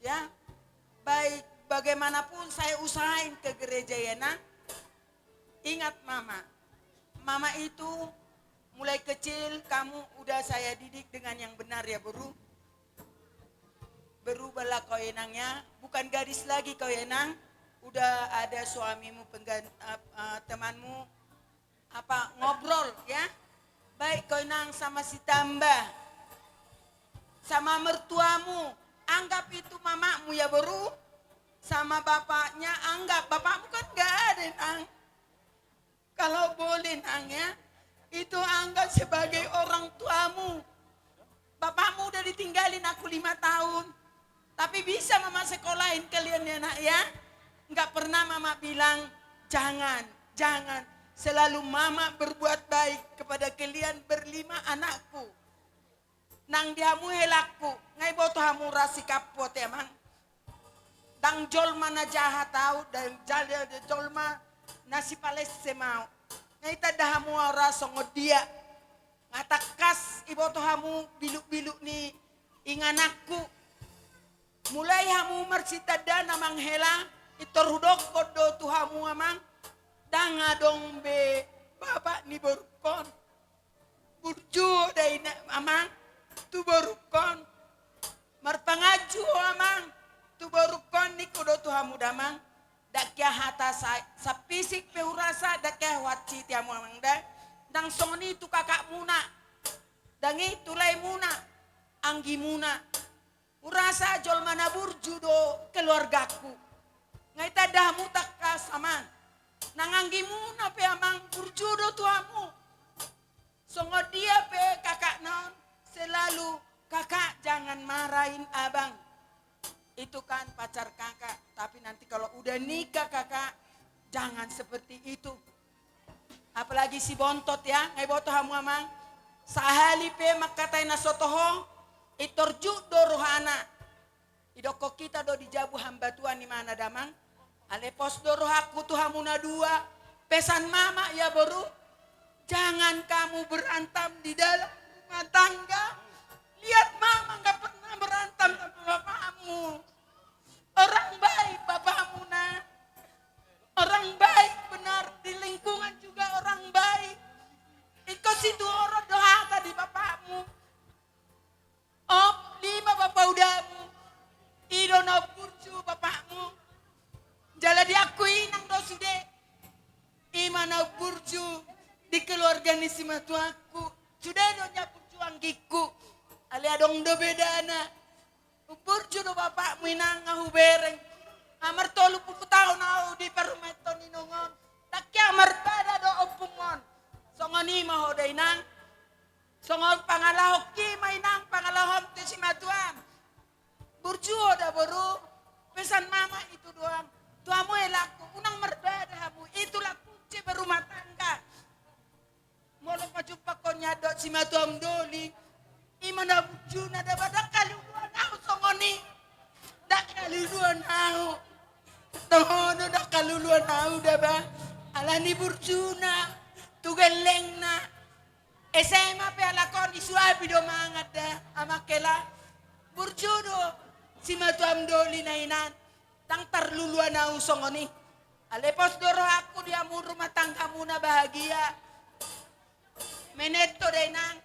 Ya, baik bagaimanapun saya usahain ke gereja ya, Nang. Ingat mama. Mama itu mulai kecil kamu udah saya didik dengan yang benar ya, Boru. Berubahlah kau, Enang, ya. Bukan gadis lagi kau, Enang. Udah ada suamimu, penggan-, eh, eh, temanmu, apa, ngobrol, ya. Baik kau, Enang, sama si Tamba. Sama mertuamu. Anggap itu mamamu, ya, Boru. Sama bapaknya, anggap. Bapakmu kan nggak ada, Enang. Kalau boleh, Nang, ya, itu anggap sebagai orang tuamu. Bapakmu udah ditinggalin aku lima tahun, tapi bisa mama sekolahin kalian ya, Nak, ya. Nggak pernah mama bilang, "Jangan, jangan." Selalu mama berbuat baik kepada kalian berlima anakku. Nang di hamu helangku, nga iboto hamu ra sikapku ate, Amang. Ndang jolma na jahat au, ndang jal-, jolma na sipalessem au. Nga itanda hamu au ra songon dia. Nga tangkas iboto hamu biluk-biluk ni ingananku. Mulai hamu marsitanda na manghela, intor hudokkon do tu hamu, Amang. Ndang adong be bapak ni borungkon. Burju do, Inang, Amang, tu borungkon. Marpanganju ho, Amang, tu borungkon, ningku do tu hamu, Damang. Ndang hea hata sa-, safisik pe hurasa, ndang hea huansiti hamu, Amang, da. Ndang songon i tu kakakmuna. Ndang i tu laemuna, anggimuna. Hurasa jolma na burju do keluargangku. Nga itanda hamu tangkas, Amang. Nang anggimuna pe, Amang, burju do tu hamu. Songon dia pe kakakna on, selalu, "Kakak, jangan marahin abang." Itu kan pacar kakak, tapi nanti kalau udah nikah kakak, jangan seperti itu. Apalagi si Bontot, ya, nga iboto hamu, Amang. Sahali pe mangkatai na so toho, i torjut do rohana. Idokkon hita do di jabu hamba Tuhan i ma na damang. Alai pos do rohangku tu hamu na dua. Pesan mama ya boru, jangan kamu berantem di dalam rumah tangga. Lihat mama nggak pernah berantem sama bapakmu. Orang baik bapakmu, nak. Orang baik benar, di lingkungan juga orang baik. Ingkon situhoron do hata di bapakmu. Om lima bapaudamu. I do na umburju bapakmu. Jala di angku inang do sude. I ma na umburju di keluarga ni simatuangku. Sude do na umburju anggingku. Alai adong do bedana. Umburju do bapakmu inang, nga hubereng. Nga martolu pulu taon au di parumaenhon inong on. Ndang hea marbada do ompung on. Songon i ma ho da inang. Songon pangalahonki ma inang, pangalahom tu simatuam. Burju ho da boru. Pesan mama itu doang. Tu hamu helangku, unang marbada hamu. Itulah kunci berumah tangga. Molo pajumpangkon nian dohot simatuam doli, i ma na burjuna da ba, ndang haluluan au songon i. Ndang haluluan au. Tongon do ndang haluluan au da ba. Alani burjuna, tu gellengna. S M A pe halak on disuapi do mangan da, amang hela. Burju do simatuam doli na inang. Ndang tarluluan au songon i. Alai pos do rohangku di hamu rumah tanggamuna bahagia. Menek do da inang.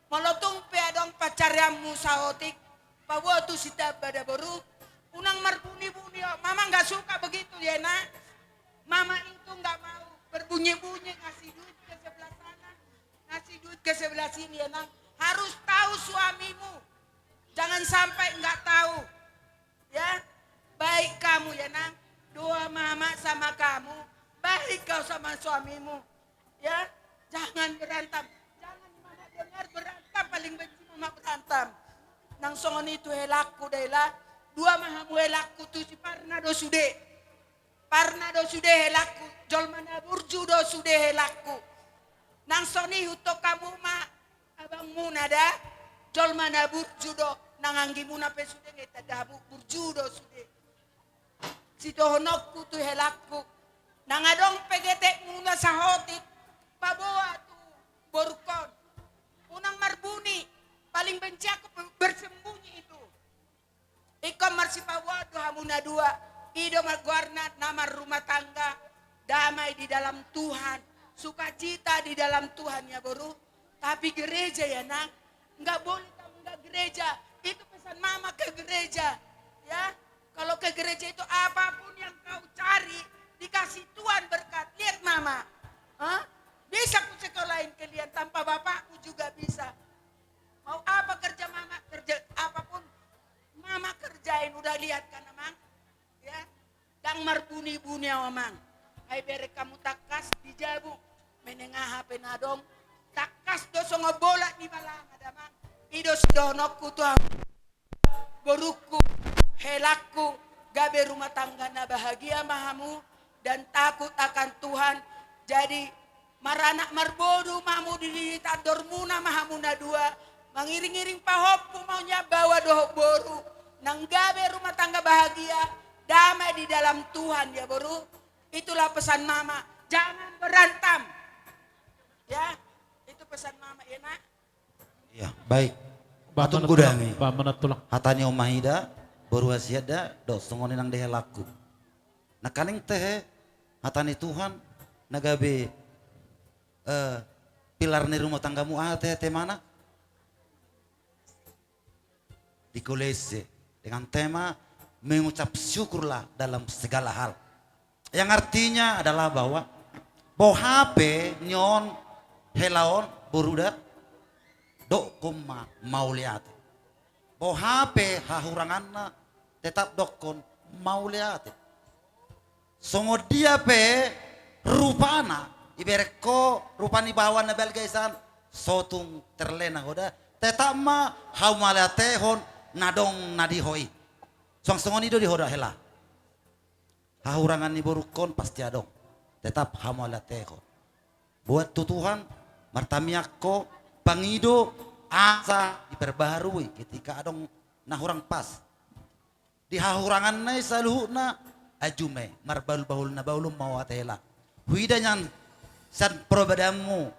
Molo tung pe adong pancarianmu saotik, paboa tu sitamba da boru. Unang marbuni-buni ho. Mama nggak suka begitu ya, nak. Mama itu nggak mau berbunyi-bunyi, ngasih duit ke sebelah sana, ngasih duit ke sebelah sini ya, nak. Harus tahu suamimu. Jangan sampai nggak tahu. Ya, baik kamu ya, Nang. Doa mama sama kamu. Baik kau sama suamimu. Ya, jangan berantem. Jangan mama dengar berantem, paling benci mama berantem. Nang songon i tu helangku da hela. Dua ma hamu helangku tu si Parna do sude. Parna do sude helangku, jolma na burju do sude helangku. Nang songon i hutohon hamu ma abangmuna da, jolma na burju do, nang anggimuna pe sude nge tanda hamu burju do sude. Sitohononku tu helangku, nang adong pe getekmuna saotik, paboa tu borungkon. Unang marbuni, paling benci aku pe-, bersembunyi itu. Ingkon marsipaboa do hamu na dua. I do ma goarna na marrumah tangga. Damai di dalam Tuhan, sukacita di dalam Tuhan ya boru. Tapi gereja ya, Nang, nggak boleh kamu nggak gereja. Itu pesan mama ke gereja. Ya, kalau ke gereja itu apapun yang kau cari, dikasih Tuhan berkat. Lihat mama. Hah? Bisa ku sekolahin kalian tanpa bapakku juga bisa. Mau apa kerja mama, kerja apapun mama kerjain, udah lihat kan, Amang? Ya, ndang marbuni-buni au, Amang. Ai bereng hamu tangkas di jabu, menengah hape na adong, tangkas do songon bola ni balanga da, Amang. I do sidohononku tu hamu, borungku, helangku, gabe rumah tangga na bahagia ma hamu, dan takut akan Tuhan. Jadi, maranak marboru ma hamu di tandormuna ma hamu na dua, mangiring-iring pahompu ma nian baoa dohot boru, nang gabe rumah tangga bahagia, damai di dalam Tuhan ya boru. Itulah pesan mama, jangan berantem. Ya, itu pesan mama ya, Nak. Iya, baik. Ba, atung manat gudangi. Tulang, ba, manat tulang. Hata ni Oma Ida, boru hasian da, do songon i nang di helangku. Nangkaning tehe, hata ni Tuhan, na gabe, eh, pilar ni rumah tanggamu, aha tehe temana? Di Kolose, dengan tema mengucap syukurlah dalam segala hal. Yang artinya adalah bahwa boha pe nion hela on boru da, dokkon ma mauliate. Boha pe hahuranganna tetap dokkon mauliate. Songon dia pe rupana, ibereng ho rupa ni baoa na balga i san, so tung terlena ho da, tetap ma haumauliatehon na adong na di ho i. Suang songon i do di ho da hela. Hahurangan ni borungkon pasti adong. Tetap haumauliatehon. Buat tu Tuhan, martamiang ho, pangido asa diperbaharui ketika adong na hurang pas. Di hahuranganna i saluhutna, aju ma i, marbahulbahul na bahul ma au ate hela. Huida nian sian parbadanmu,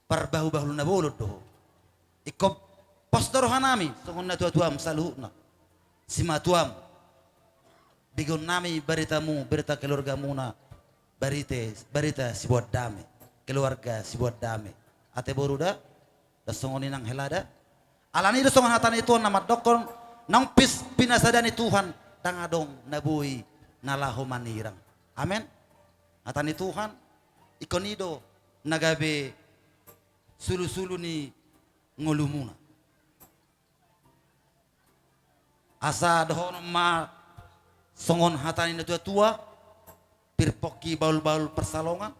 parbahulbahul na bolon do ho. Ingkon pos do rohanami songon natuatuam saluhutna, simatuam. Begeonnami baritamu, barita keluargamuna, barita, barita siboan dame, keluarga siboan dame. Ate boru da, da songon i nang hela da. Alani i do songon hata ni Tuhan na mandokkon, naung pis-, pinasada ni Tuhan, ndang adong na boi na laho manirang. Amen. Hata ni Tuhan, ingkon i do na gabe sulusulu ni ngolumuna. Asa dohonon ma songon hata ni natuatua, pir pongki bahulbahul pansalongan,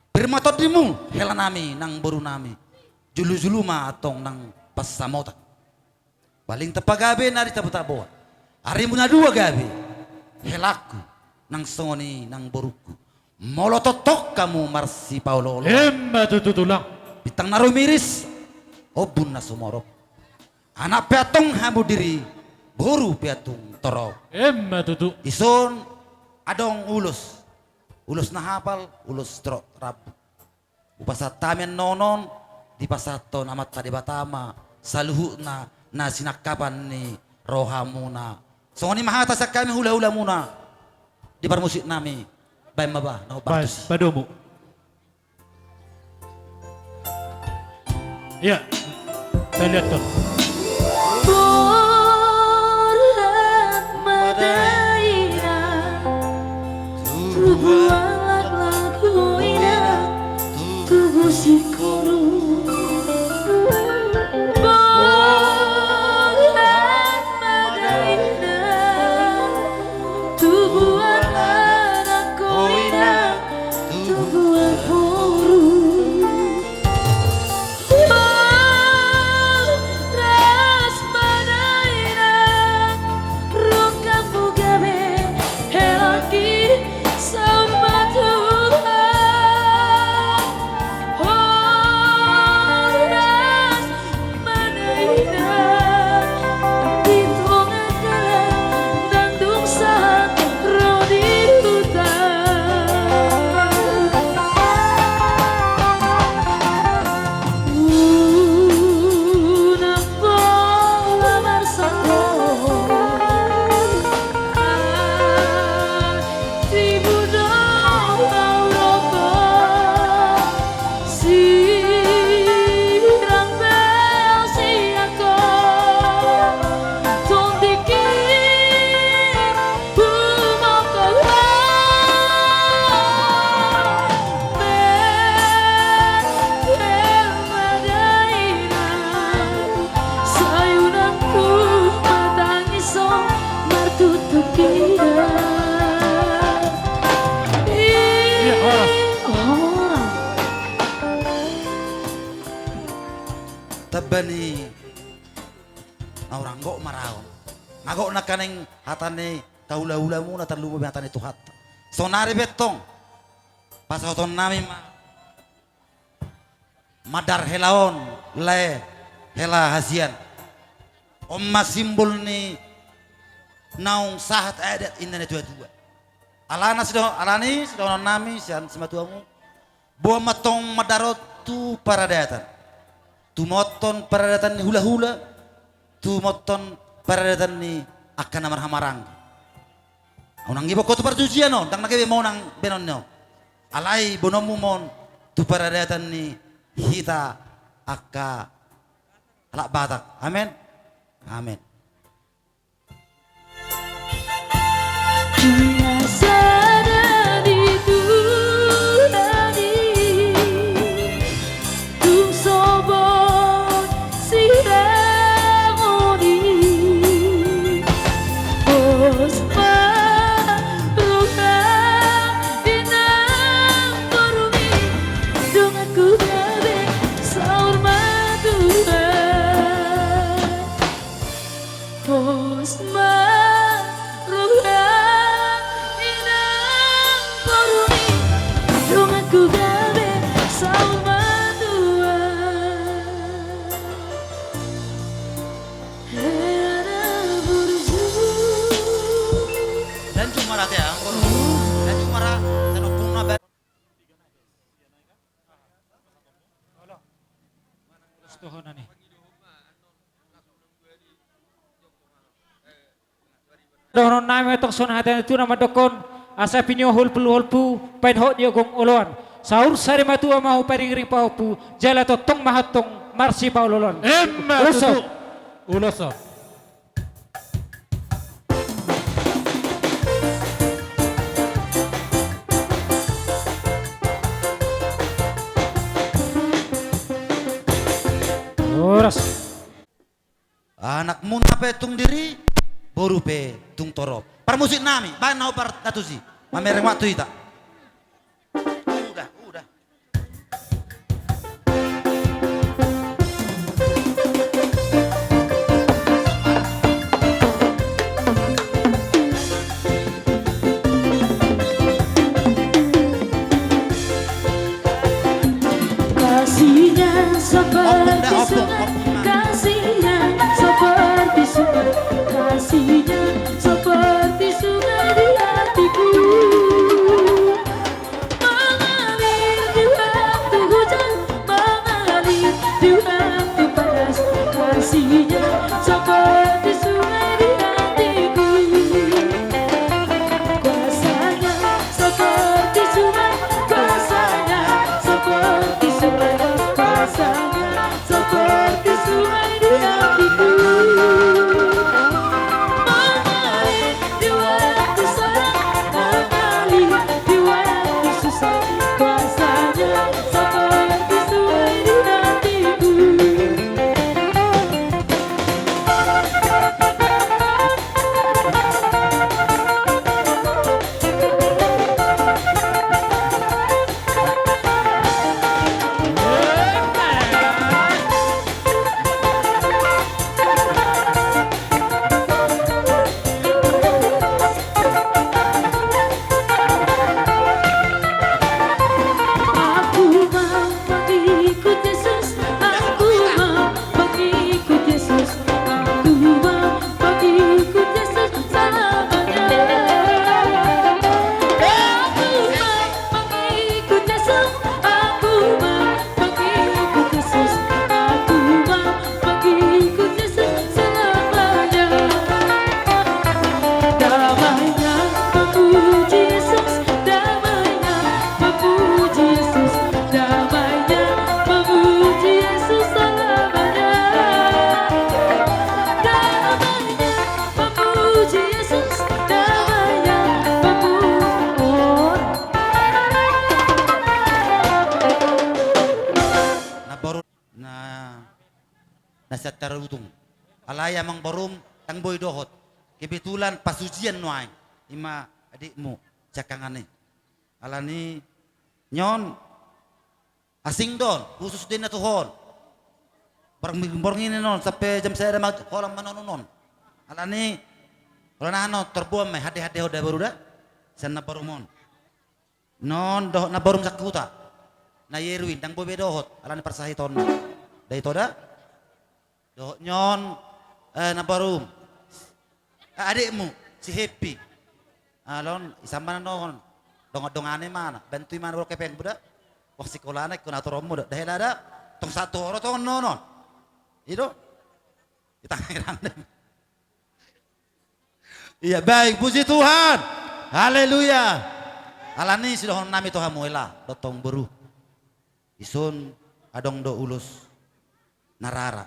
pir ma tondimu helanami nang borunami, julujulu ma antong nang pansamotan. Paling tapa gabe na di tabotaboan. Arimu na dua gabe, helangku, nang songon i nang borungku. Molo tongtong hamu marsipaolooloan. Emma tutu tulang. Bintang na rumiris, ombun na sumorop. Anak pe antong hamu diri, boru pe antong torop. Emma tutu. Dison adong ulos. Ulos na hapal, ulos torop rambu. Hupasahat hami annon on, dipasahathon Amanta Debata ma saluhutna na sinangkapan ni rohamuna. Songon i ma hata sian hami hulahulamuna di parmusiknami, baen ma bah na hombar tusi. Padomu. Ia, taliathon. Borhat ma dainang, tubuan laklak ho inang, tubu singkoru. Borhat ma dainang, tubuan anak ho inang, tubuan boru. Horas ma dainang, rongkapmu gabe, helangki saur matua. Horas ma dainang, di tonga dalan, ndang dung sahat ro di huta. Unang pola marsanggo, tibu do au rongkap. Sirang pe sian ho, tondingki humongkop. Mehel ma dainang, sai unang humatangis ho martutup ida. Ia, horas. Horas. Tamba ni na hurang gok ma ra on. Nga gok nangkaning hata ni hulahulamuna, tarlumobi hata ni Tuhanta. Saonari pe antong pasahatonnami ma mandar hela on, lae hela hasian. On ma simbol ni naung sahat adat, inna ni natuatua. Alana sido-, alani sidohononnami sian simatuamu, boan ma antong mandar on tu paradatan. Tumothon paradatan ni hulahula, tumothon paradatan ni angka na marhahamaranggi. Unang iboan ho tu parjujian on, ndang na gabe monang baenonna on. Alai boanonmu ma on tu paradatan ni hita angka halak Batak. Amen. Amen. Pinasada ni Tuhan i, tung so boi sihangoni. Pos ma roha inang borumi, donganku gabe saur matua. Dohonon nami tong songon hata ni natua-tua na mandokkon, asa pinio holpu-holpu, baen hot di ogung oloan. Saur sari matua ma huparingring pahompu, jala tongtong ma hot tong marsipaolo-oloan. Emma tutu. Ulos on. Horas. Anakmuna pe tung diri, boru pe tung torop. Parmusik nami, baen na opat na tusi. Mamereng waktu hita. Udah, udah. Kasihnya seperti sungai, kasihnya seperti sungai, kasihnya seperti sungai di hatiku. Mengalir di waktu hujan, mengalir di waktu panas, kasihnya seperti sungai di hatiku. Kuasanya seperti sungai, kuasanya seperti sungai, kuasanya seperti sungai di hatiku. Mengalir di waktu senang, mengalir di waktu susah, kuasanya seperti sungai di hatiku. Aku mau mengikut Yesus, aku mau mengikut Yesus, aku mau mengikut Yesus selamanya. Aku mau mengikut Yesus, aku mau mengikut Yesus, aku mau mengikut Yesus selamanya. Damainya memuji Yesus, damainya memuji Yesus, damainya memuji Yesus selamanya. Damainya memuji Yesus, damainya memuji. Na boru na, na sian Tarutung. Alai amang borum, ndang boi dohot. Kebetulan pasujian nuaeng. Ima adikmu, siangkangan i. Alani, nion, asing do on, khusus do ninna tu ho on. Borngin, borngin on, sampe jam sada ma holan manonun on. Alani, holan aha on, torboan ma i, hande-hande ho da boru da. Sian na borum on. Non dohot na borum Sakuta. Na i Erwin, ndang boi be dohot, alani parsahitonna. Da ito da. Dohot nion, eh, na borum. Eh, adikmu, si Happy. Alon, isan ma na nohon. Dongan-dongan i ma na. Bantui ma na boru kepeng buda. Wah, sikolana, ingkon aturonmu da. Da hela da. Tong satu horo tong nonon. I do. Di Tangerang da. Iya, baik, puji Tuhan. Haleluya. Alani sidohonon nami tu hamu hela, dohot boru. Dison adong do ulos na rara.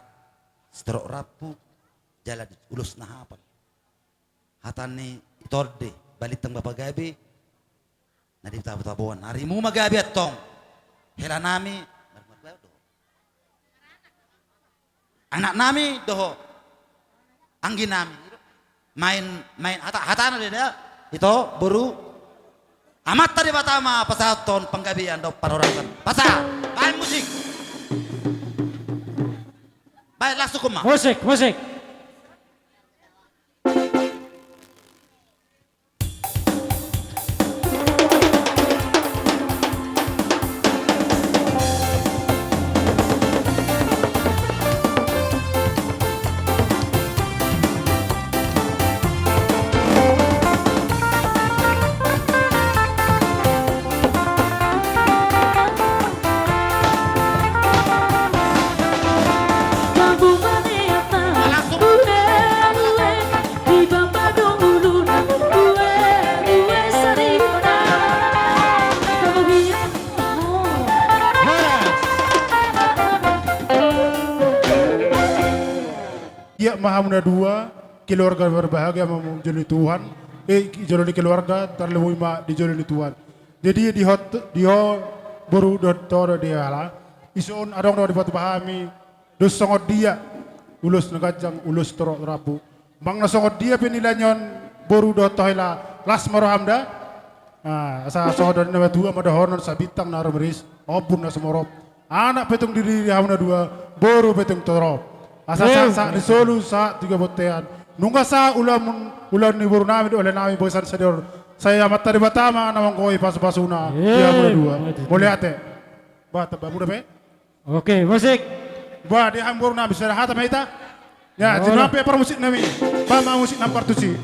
Sitorop rambu, jala ulos na hapal. Hata ni i tonde, balintang bapa gabe, na di tabo-taboan. Arimu ma gabe antong. Hela nami, anak nami dohot anggi nami. Main, main, hata, hatana do da. Ito, boru. Amanta Debata ma pasahathon panggabean dohot parhorasan. Pasahat. Baen musik. Baen, langsung ma. Musik, musik. Ia ma hamu na dua, keluarga berbahagia ma hamu di jolo ni Tuhan, eh, di jolo ni keluarga, tarlumobi ma di jolo ni Tuhan. Jadi di hot, di ho, boru dohot toho do di hala, dison adong do dipatupa hami, dos songon dia, ulos na ganjang, ulos torop rambu. Manang na songon dia pe nilai ni on, boru dohot toho, las ma roham da. Ah, asa songon na matua ma dohonon, sabintang na rumiris, ombun na sumorop. Anak pe tung diri di hamu na dua, boru pe tung torop. Asa eh, sa, sa, ni solu sa tiga bontean. Nunga sa ulaon, ulaon ni boru nami dohot ale nami bagasan sadihon. Sai Amanta Debata ma na manggohi pasu-pasuna di hamu na dua. Mauliate. Ba, tamba muda pe. Oke, musik. Ba, di hamu boru nami, sada hata ma hita. Ya, jinoan pe parmusik nami. Ba ma musik na partusi.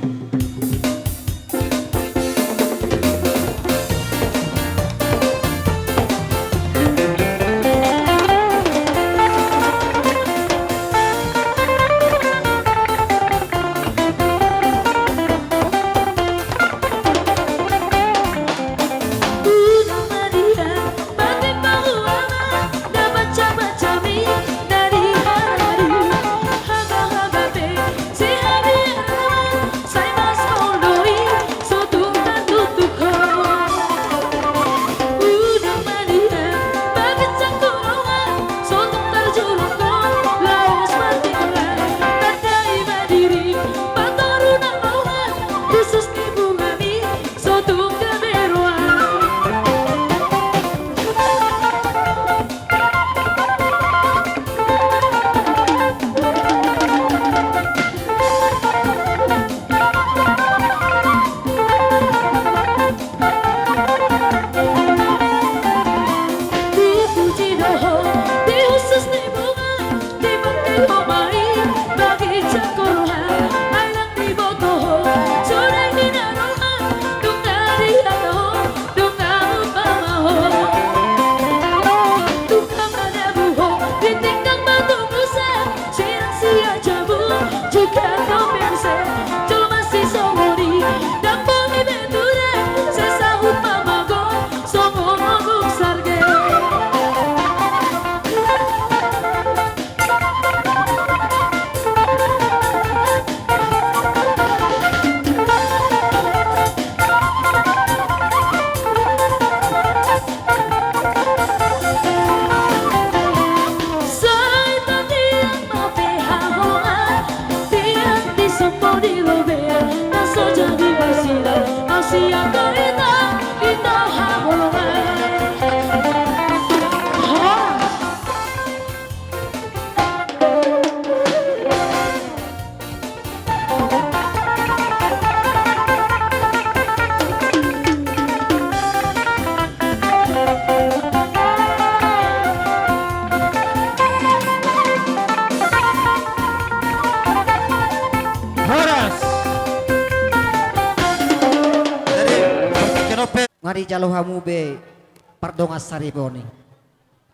Horas. Nga dijalo hamu be pardongan saripeon i.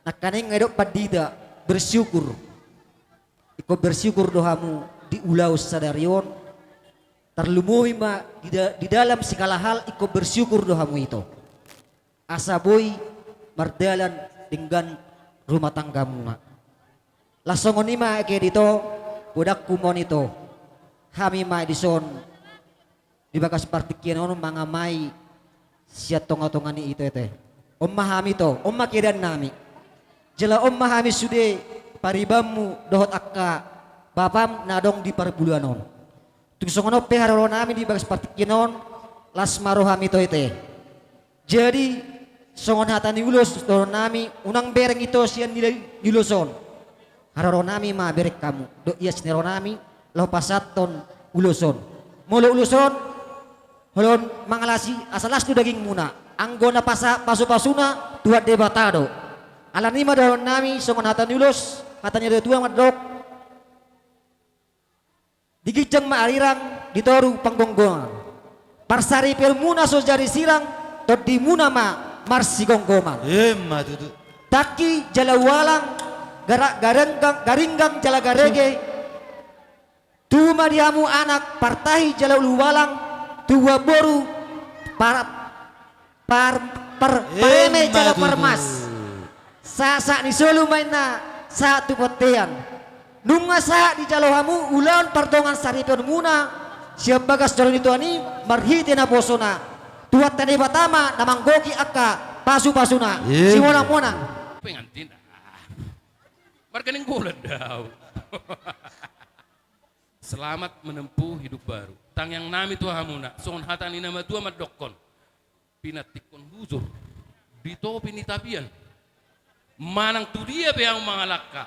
Nangkaning nga didok pandita, bersyukur. Ingkon bersyukur do hamu di ulaon sadari on. Tarlumobi ma di da-, di dalam segala hal ingkon bersyukur do hamu ito. Asa boi mardalan denggan rumah tanggamuna. Laos songon i ma eke ito, godangku ma on ito. Hami ma dison di bagas partingkian on mangamai sian tonga-tonga ni ito ete. On ma hami ito, on ma keadaan nami. Jala on ma hami sude paribanmu dohot angka bapam na adong di parbulan on. Tung songon on pe haroro nami di bagas partingkian on, las ma roham ito ete. Jadi, songon hata ni ulos dohonon nami, unang bereng ito sian nilai ni ulos on. Haroro nami ma bereng hamu, dohot ias ni roha nami, laho pasahathon ulos on. Molo ulos on, holong mangalasi asa las tu dagingmuna, anggo na pasa-, pasu-pasuna Tuhan Debata do. Alani i ma dohonon nami, songon hata ni ulos, hata ni natua-tua mandok. Di ginjang ma arirang, di toru panggonggongan. Parsaripeonmuna so jadi sirang, tondimuna ma marsigomgoman. Emma tutu. Tangki jala ualang, gara-, garenggang, garinggang jala garege. Tubu ma di hamu anak, partahi jala ulubalang, tubuan boru, par-, Par-, par-, pareme jala parmas. Sahat-sahat ni solu ma inna sahat tu bontean. Nunga sahat dijalo hamu ulaon pardongan saripeonmuna sian bagas joro ni Tuhan i marhite naposona. Tuhanta Debata ma na manggohi angka pasupasuna. Iya. Simonang-monang. Pengantin. Marga Nainggolan do au. Selamat menempuh hidup baru. Tangiang nami tu hamuna, songon hata ni na matua mandokkon: Pinantikhon hujur di topi ni tapian. Manang tu dia pe ahu mangalangka,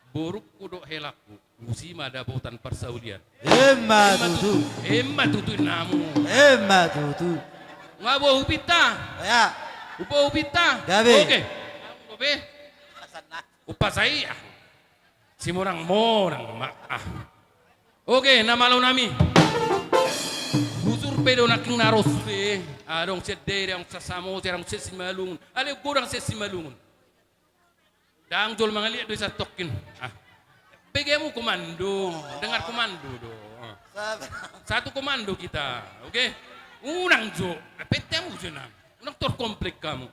borungku dohot helangku, tusi ma dapotan parsaulian. Emma tutu. Emma tutu, emma tutu inna hamu. Emma tutu. Nga boa hupinta? Ya. Boa hupinta? Gabe. Oke. Gabe. Umpasa i, ah. Simonang-monang ma, ah. Oke, na malo nami. Hujur pe do nangkin na ro sude. Adong sian Dairi, adong sian Samosir, adong sian Simalungun. Alai godang sian Simalungun. Ndang jolo mangaliat do i satongkin. Ah. Bege hamu komando, dengar komando do. Ah. Satu komando kita, oke? Unang jo, pette hamu jo nang. Unang terkomplek hamu.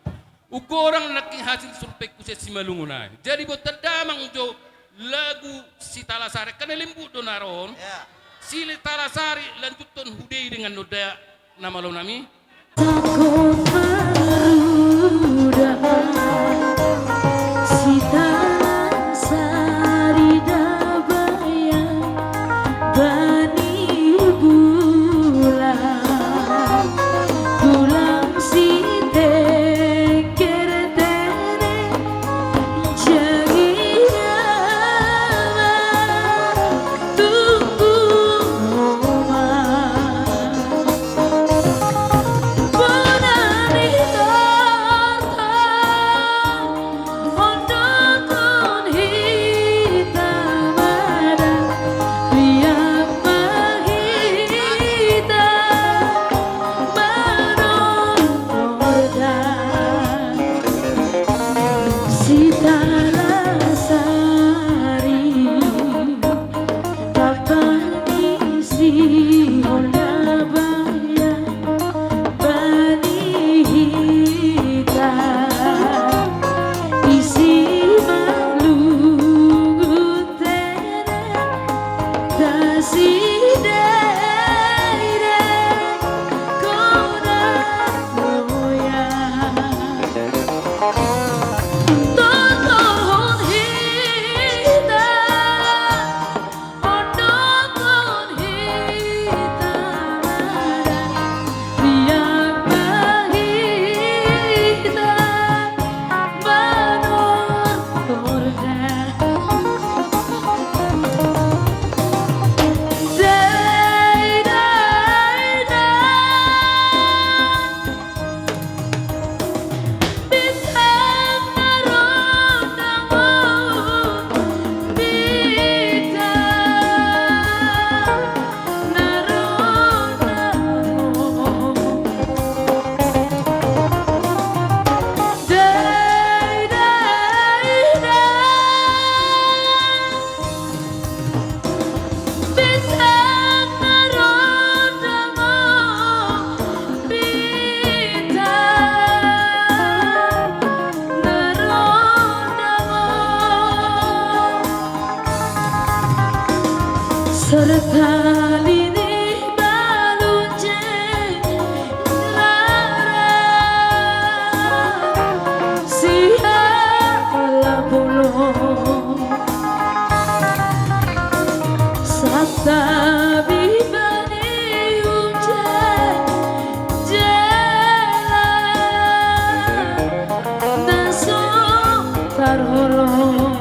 Godang nangkin hasil surveiku sian Simalungun nai. Jadi buat damang jo lagu Sitalasari, kan lembut do na ro on. Ya. Sitalasari, lanjuthon hu Dairi dengan noda na malo nami. Tangkon maruda, Sitalasari dabayang bani bulan, bulan sitengger tene, jagia ma tunggu ma. Bona ni tortor, ondokkon hita mada, riap ma hita manortor da. Sitalasari, Bapa ni si Ola Baya, bani hita, i Simalungun tene, tasi dai dai kona loya. Tortorhon hita, ondokkon hita mada, riap ma hita manortor da. Dai dai dai. Bintang na rondang on, bintang na rondang on. Sertali ni balunjeng rara siala bolon. Santabi bani hujan jala na so tarholong.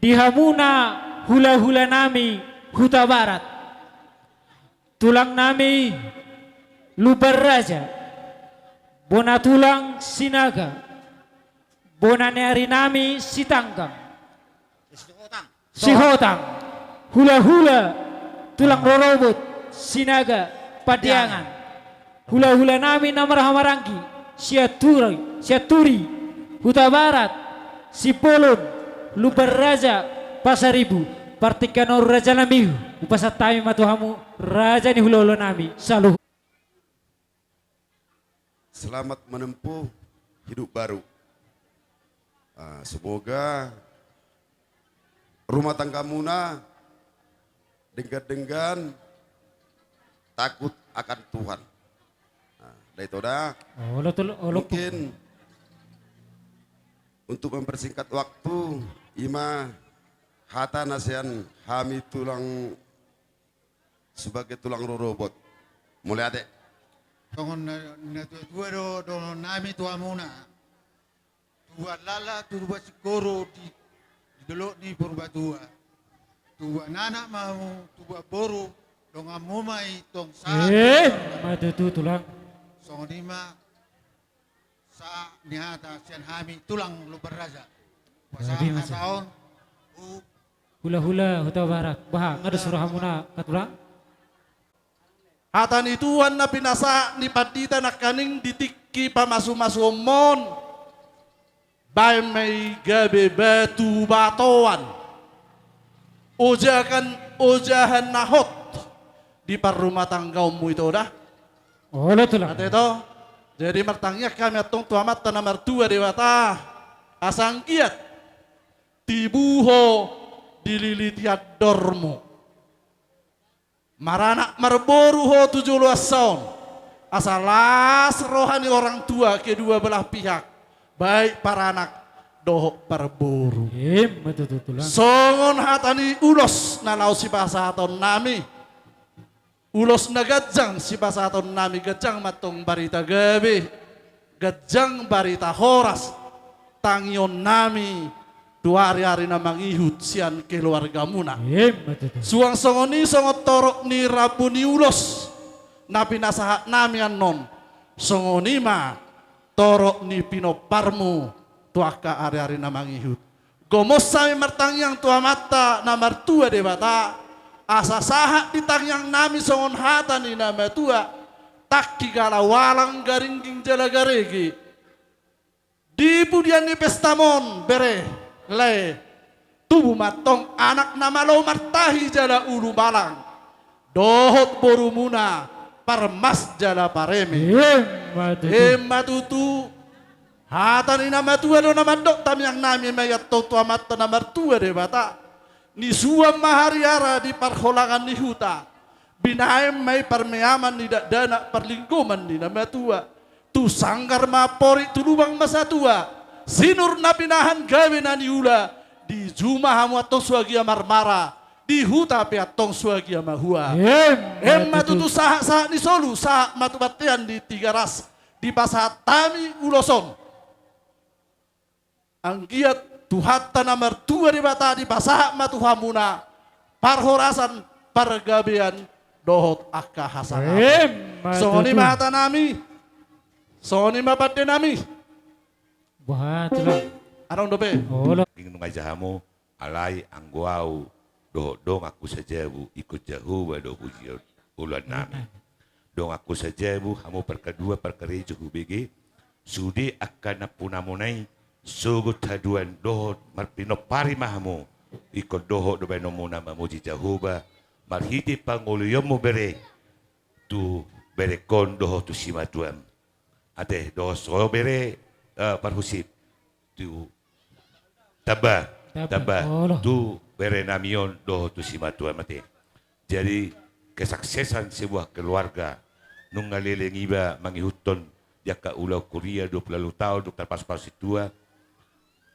Di hamuna hula-hula nami Huta Barat, tulang nami Lumban Raja, bona tulang Sinaga, bona ni ari nami Sitanggang, Sihotang, hula-hula tulang rorobot Sinaga Pandiangan, hula-hula nami na marhaha maranggi, Sianturi, Sianturi, Huta Barat, Simbolon, Lumban Raja, Pasaribu, partingkian on raja nami, hupasahat hami ma tu hamu, raja ni hula-hula nami, saluhut. Selamat menempuh hidup baru. Ah, semoga rumah tanggamuna denggan-denggan, takut akan Tuhan. Nah, dah itu dah. Olo, tol-, olo. Mungkin untuk mempersingkat waktu, ima hata na sian hami tulang sebagai tulang rorobot. Mauliate. Songon na, na tua-tua do dohonon nami tu hamuna. Tubuan Lala, tubuan Singkoru di, di dolok ni Purbatua. Tubuan anak ma hamu, tubuan boru, donganmu ma i tong sahat. Eh, ma tutu tulang. Songon i ma sahat ni hata sian hami tulang Lumban Raja. Pasahat hata on tu hula-hula Huta Barat. Boha, nga do suru hamuna hatulang? Hata ni Tuhan na pinasahat ni pandita nangkaning di tingki pamasu-masuonmon, baen ma i gabe batu batoan, ojahan, ojahan na hot di parrumatanggaonmu, ito da. Olo tulang. Ate to. Jadi martangiang hami antong tu Amanta na martua Debata, asa anggiat tibu ho dililiti andormu. Maranak marboru ho tu joloan on, asa las roha ni orang tua kedua belah pihak, baik paranak dohot parboru. Ima tutu tulang. Songon hata ni ulos na laho sipasahaton nami. ulos na ganjang sipasahatonnami, ganjang ma antong barita gabe, ganjang barita horas tangionnami tu ari-ari na mangihut sian keluargamuna. Emma tutu. Suang songon i songon torop ni rambu ni ulos na pinasahatnami annon, songon i ma torop ni pinomparmu tu angka ari-ari na mangihut. Gomos hami martangiang tu Amanta na martua Debata, asa sahat di tangiangnami songon hata ni na matua: Tangki gala walang, garingging jala garege. Di pudian ni pestam on, bere, lae, tubu ma antong anak na malo martahi jala ulumalang, dohot borumuna parmas jala pareme. Emma tutu. Emma tutu. Hata ni na matua do na mandok tangiangnami ma i antong tu Amanta na martua Debata. Nisuan ma hariara di parholangan ni huta, binahen ma i parmeaman ni dakdanak parlinggoman ni na matua. Tu sanggar ma amporik, tu lubang ma satua, sinur na pinahan gabe na niula, di juma hamu antong suagia marmara, di huta pe antong suagia mahua. Emma tutu. Emma tutu. Sahat-sahat ni solu, sahat ma tu bontean ni Tigaras, dipasahat hami ulos on. Anggiat Tuhanta na martua Debata dipasahat ma tu hamuna parhorasan, pargabean dohot angka hasangapon. Emma tutu. Songon i ma hatanami. Songon i ma pandenami. Buha, Tulang. Adong dope? Olo. Nunga ija hamu, alai anggo au dohot donganku sajabu, ingkon Jahowa do pujion ulaonnami. Donganku sajabu, hamu parkadua, parkarejo hubege, sude angka nampunamuna i, sogot haduan dohot marpinompari ma hamu, ingkon dohot do baenonmuna mamuji Jahowa marhite pangoloionmu, bere, tu berengkon dohot tu simatuam. Ate, dohot so, bere, eh, parhusip. Tu tamba, tamba, tamba. Olo. Tu berenami on dohot tu simatuam, ate. Jadi, kesuksesan sebuah keluarga, nunga leleng iba mangihuthon di angka ulaon huria dua pulu ualu taon, dung tarpasupasu sintua,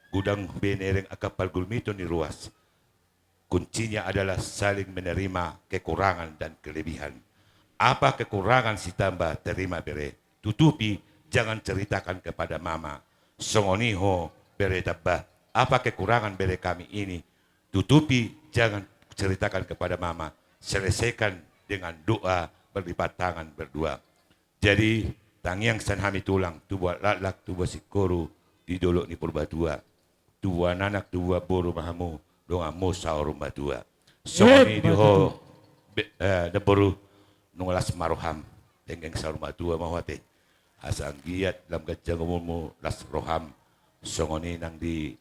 godang benereng angka pargulmiton ni ruas. Kuncinya adalah saling menerima kekurangan dan kelebihan. Apa kekurangan si tamba, terima, bere, tutupi, jangan ceritakan kepada mama. Songon i ho, bere tamba, apa kekurangan bere kami ini, tutupi, jangan ceritakan kepada mama. Selesaikan dengan doa berlipat tangan berdua. Jadi, tangiang sian hami, Tulang, tu buat laklak, tu buat singkoru di dolok ni Purbatua, tu buat anak, tu buat boru ma hamu, donganmu saur matua. Songon i di ho, be-, eh, namboru, nunga las ma roham, denggan saur matua ma ho, ate. Asa anggiat lam ganjang umurmu, las roham, songon i nang di,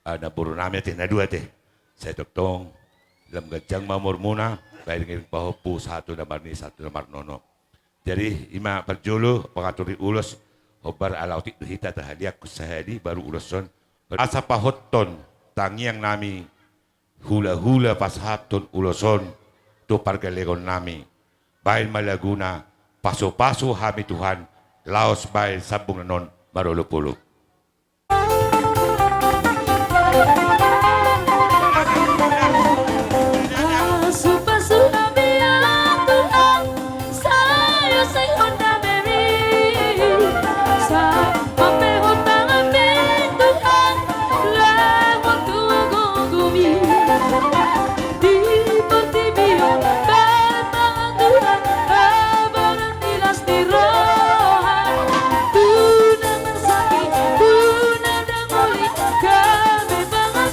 ah, namborunami, ate, na dua, ate. Sai tongtong lam ganjang ma umurmuna, pairing-iring pahompu, sahat tu na marnini, sahat tu na marnono. Jadi, i ma parjolo pangatur ni ulos, hombar ala otik do hita, tahaliangkon sahali baru ulos on. Asa pahothon tangiangnami, hulahula pasahathon ulos on tu pargalengonnami. Baen ma laguna, pasupasu hami Tuhan, laos baen sambungan on marolopolop. Di roha, tu na marsakit, tu na dang uli, gabe pangan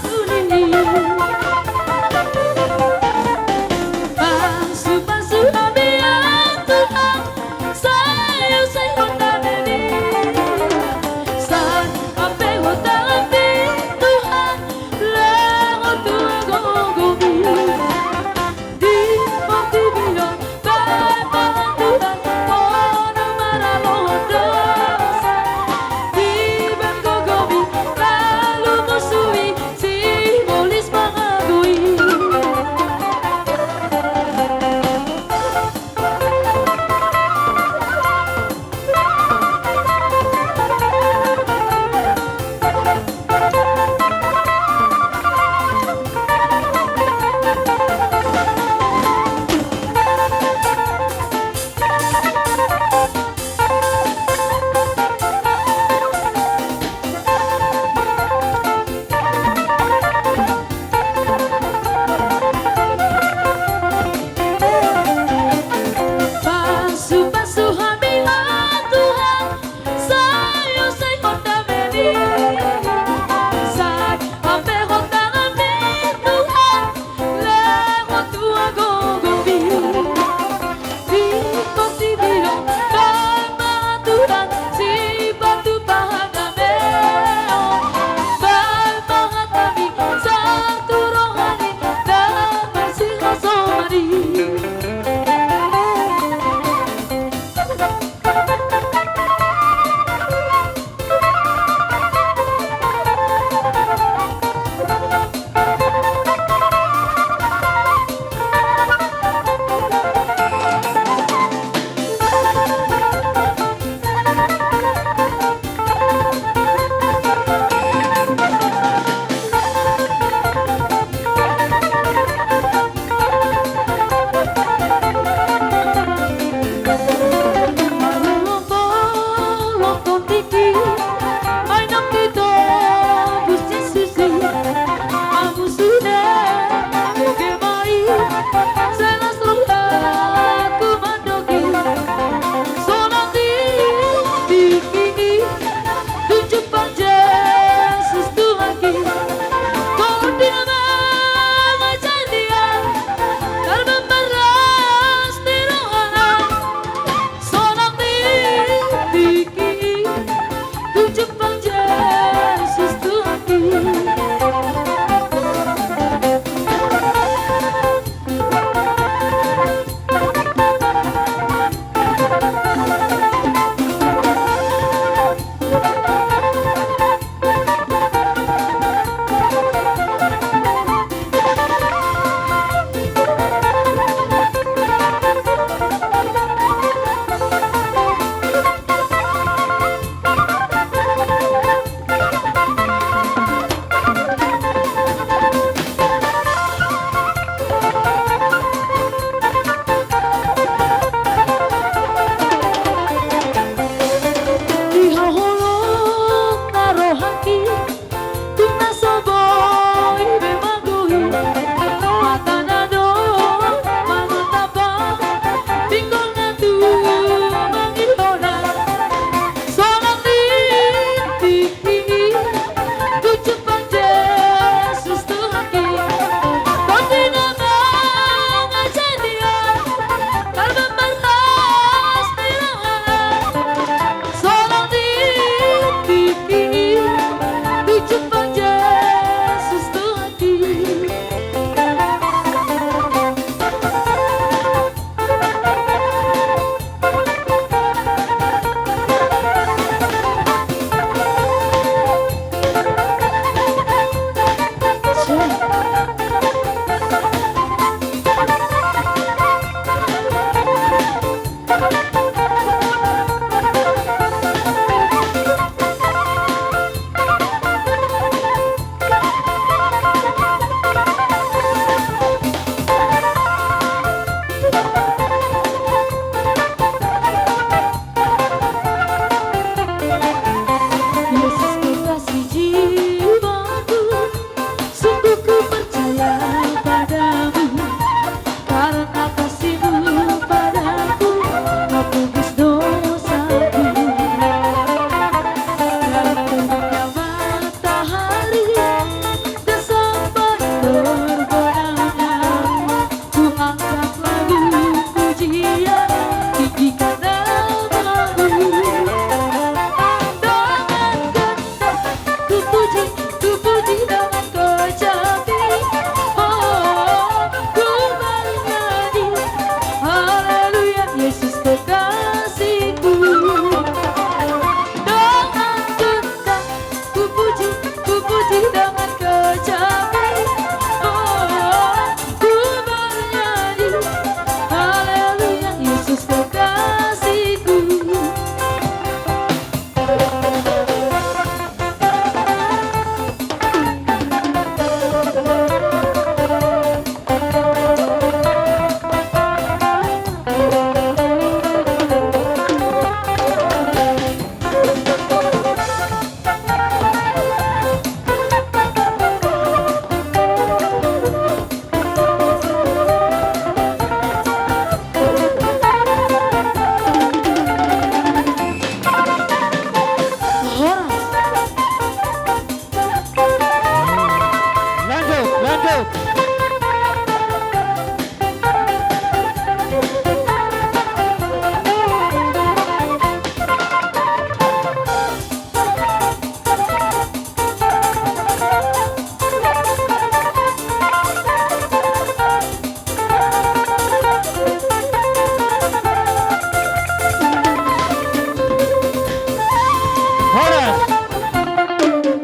Horas.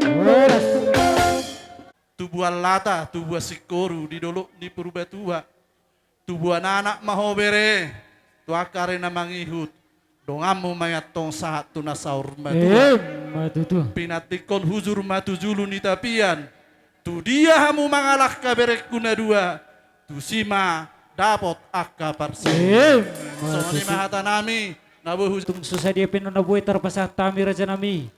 Horas. Tubuan lata, tubuan singkoru di dolok ni Purbatua. Tubuan anak ma ho bere, tu angka ari na mangihut. Donganmu ma i antong sahat tu na saur matua. Emma tutu. Pinantikhon hujur ma tu julu ni tapian. Tu dia hamu mangalangka berengku na dua, tusi ma dapot angka parsahiton. Emma tutu. Songon i ma hata nami, na boi hu- Tung so sadia pe na boi tarpasahat hami raja nami.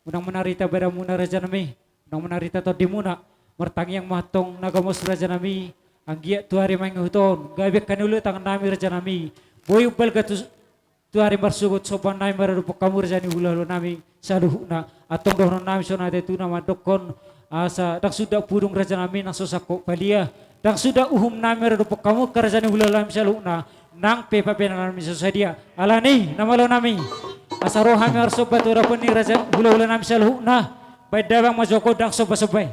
Unang manarita badanmuna raja nami. Unang manarita tondimuna. Martangiang ma antong na gomos raja nami. Anggiat tu ari mangihut on gabe angka na uli tangan nami raja nami. Boi umbalga tu, tu ari marsogot somba nami maradophon hamu raja ni hulahula nami saluhutna. Antong dohonon nami songon hata i tu na mandokkon asa ndang suda pudung raja nami nang so sangkot palia. Ndang suda uhum nami maradophon hamu angka raja ni hulahula nami saluhutna. Nang pe papenan nami so sadia. Alani na malo nami. Asa ro hami marsomba tu adopan ni raja hulahula nami saluhutna. Baen damang ma jolo ndang somba-somba i.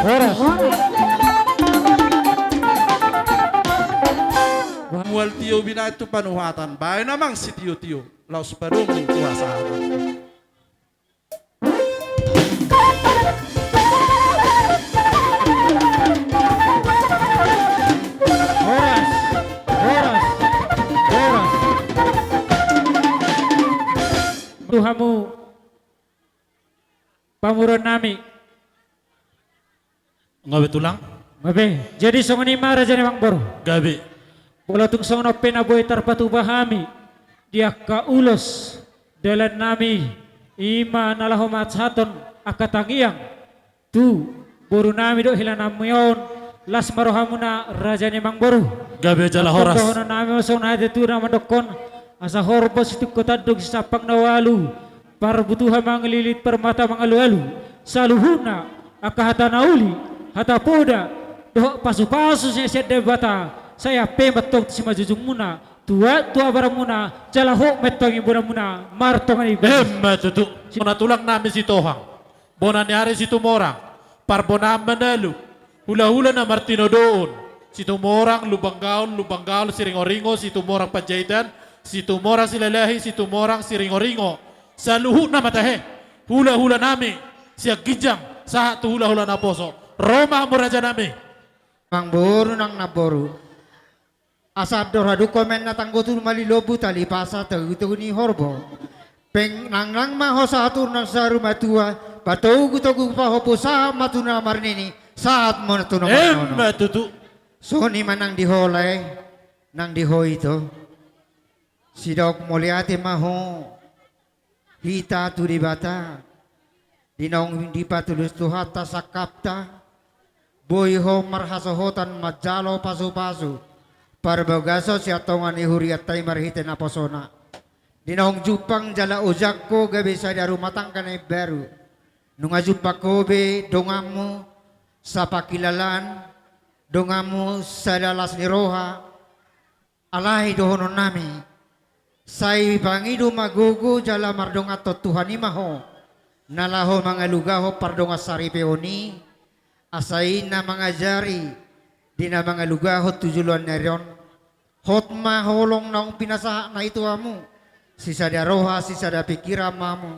Horas. Mual tio binahen tu panuhatan, baen amang sitio-tio, laos padomu tu hasahatan. Horas, horas, horas. Tu hamu pamoruon nami. Gabe tulang. Gabe. Jadi songon i ma raja ni amangboru. Gabe. Molo tung songon on pe na boi tarpatupa hami di angka ulos dalan nami, i ma na laho manjahathon angka tangiang tu boru nami dohot hela nami on, las ma rohamuna raja ni amangboru. Gabe jala horas. Dohonon nami songon hata Natua na mandokkon, asa horbo situngko tandok, sisampang na ualu, parbutuha mangalilit, parmata mangalualu, saluhutna angka hata na uli, hata poda dohot pasupasu sian Debata, sai ampe ma antong simanjujungmuna, tuat tu abaramuna, jala hot ma antong imbaramuna, martonga ni. Emma tutu. Songon na tulang nami Sitohang, bona ni ari Situmorang, parbonaan Manalu, hulahula na martinodohon, Situmorang Lumban Gaol, Lumban Gaol Siringoringo, Situmorang Panjaitan, Situmorang Silalahi, Situmorang Siringoringo, saluhutna ma tahe, hulahula nami sian ginjang sahat tu hulahula naposo. Ro ma hamu raja nami. Amangboru nang namboru. Asa andor hadungka ma na tanggo tu mali lombu, tali pasa togu-togu ni horbo. Penang nang ma ho sahat tu na saur matua, patogu-togu pahompu sahat ma tu na marnini, sahat ma tu na marnono. Emma tutu. Songon i ma nang di ho lae, nang di ho ito. Sidok mauliate ma ho hita tu Debata, di naung dipatulus Tuhanta sangkapta, boi ho marhasohotan manjalo pasupasu parbagason sian tonga ni hurianta i marhite naposona. Di naung jumpang jala ojak ho gabe sada rumah tangga na imbaru. Nunga jumpang ho be donganmu sapangkilalaan, donganmu sada las ni roha, alai dohonon nami, sai pangido ma gogo jala mardongan tu Tuhan i ma ho, na laho mangalugahon pardongan saripeon i, asa i na mangajari di na mangalugahon tu joloan ni ari on. Hot ma holong naung pinasahatna i tu hamu, sisada roha, sisada pingkiran ma hamu.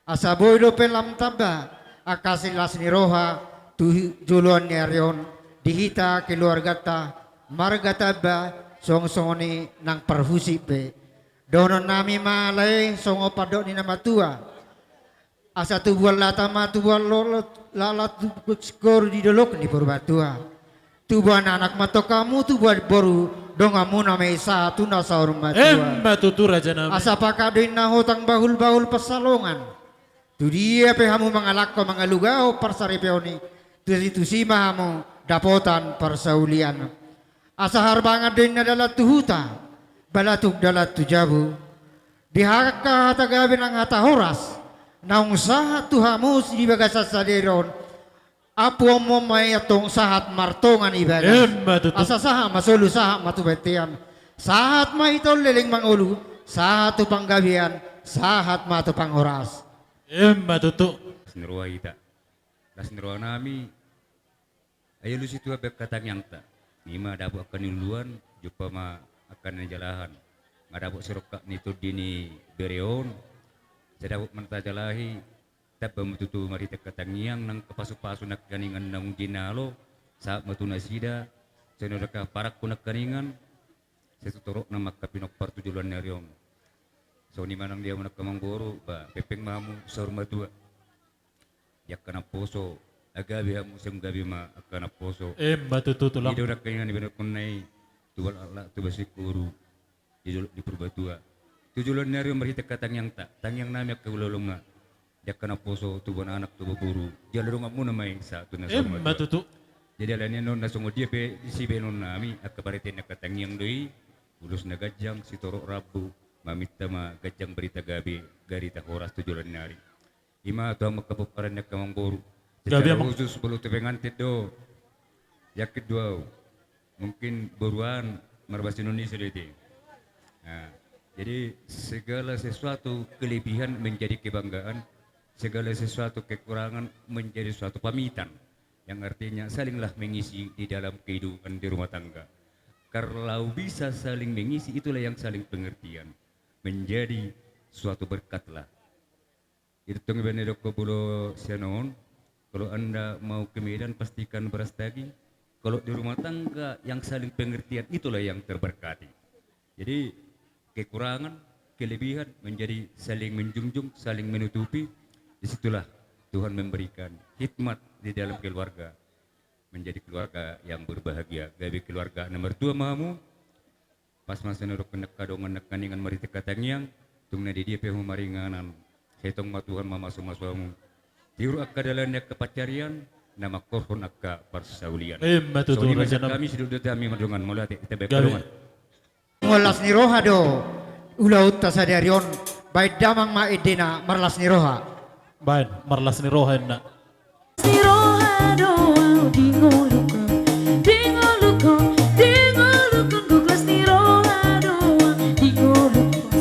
Asa boi dope lam tamba angka silas ni roha tu joloan ni ari on, di hita keluarganta, marga tamba, songon-songon i nang parhusip be. Dohonon nami ma lae songon pandok ni na matua. Asa tubuan lata ma tubuan lolo, lalat tubuan singkoru di dolok ni Purbatua. Tubuan anak ma antong hamu, tubuan boru, donganmuna ma i sahat tu na saur matua. Emma tutu raja nami. Asa pakat do inna hotang bahul-bahul pansalongan. Tudia pe hamu mangalangka mangalugahon parsaripeon i, tusi-tusi ma hamu dapotan parsaulian. Asa harbangan do inna dalan tu huta, balatuk dalan tu jabu. Di angka hata gabe nang hata horas naung sahat tu hamu di bagasan sadari on, ampuonmu ma i antong sahat martonga ni bagas. Emma tutu. Asa sahat ma solu, sahat ma tu bontean. Sahat ma hita on leleng mangolu, sahat tu panggabean, sahat ma tu panghoras. Emma tutu. Las ni roha hita. Las ni roha nami. Ai ulos situan be angka tangiangta. I ma dapot angka niluluan, jumpa ma angka na nijalahan. Nga dapot sirongkap ni tondi ni bere on, sai dapot ma na tajalahi. Tamba ma tutu marhite angka tangiang nang angka pasupasu nangkiningan naung jinalo, sahat ma tu nasida, sai na denggan parangku nangkiningan, sai tu torop nama angka pinompar tu joloan ni ari on. Songon i ma nang di hamu nangkin amangboru, ba pengpeng ma hamu saur matua. Di angka naposo, gabe hamu sai gabe ma angka naposo. Emma tutu tulang. I do nangkiningan na binokkonna i, tubuan laklak, tubuan singkoru. Di dolok ni Purbatua. Tu joloan ni ari on marhite angka tangiangta, tangiang nami angka hulahulangta. Di angka naposo, tubuan anak, tubuan boru. Jala donganmuna ma i sahat tu na saur matua. Emma tutu. Jadi alani annon na songon dia pe sibaenon nami, angka paretena angka tangiang do i, ulos na ganjang, sitorop rambu, maminta ma ganjang barita gabe, barita horas tu joloan ni ari. I ma tu hamu angka pomparan ni angka amangboru. Gabe, secara amang. Khusus molo tu pengantin do. Yakin do au. Mungkin boru an marbahasa Indonesia do i te. Nah, jadi segala sesuatu kelebihan menjadi kebanggaan, segala sesuatu kekurangan menjadi suatu pamitan. Yang artinya salinglah mengisi di dalam kehidupan di rumah tangga. Kalau bisa saling mengisi, itulah yang saling pengertian. Menjadi suatu berkatlah. Itu tong ibaen na didok molo sian on, kalau Anda mau ke Medan, pastikan beras daging. Kalau di rumah tangga yang saling pengertian, itulah yang terberkati. Jadi, kekurangan, kelebihan menjadi saling menjunjung, saling menutupi. Disitulah Tuhan memberikan hikmat di dalam keluarga. Menjadi keluarga yang berbahagia. Gabe keluarga na martua ma hamu, pas masa na dok na angka dongan na angka ningan marhite hata tangiang, tung na di dia pe hamu maringanan, sai tong ma Tuhan mamasu-masu hamu. Tiur angka dalan ni angka pansarian, na mangkorhon angka parsaulian. Ima tutu, songon i ma raja nami. Kami sidok do hami ma dongan, mauliate, hita baen dongan. Marlas ni roha do ulaonta sadari on, baen damang ma endena marlas ni roha. Baen, marlas ni roha ninna. Ni roha do au di ngolungkon, di ngolungkon, di ngolungkon, gok las ni roha do au di ngolungkon.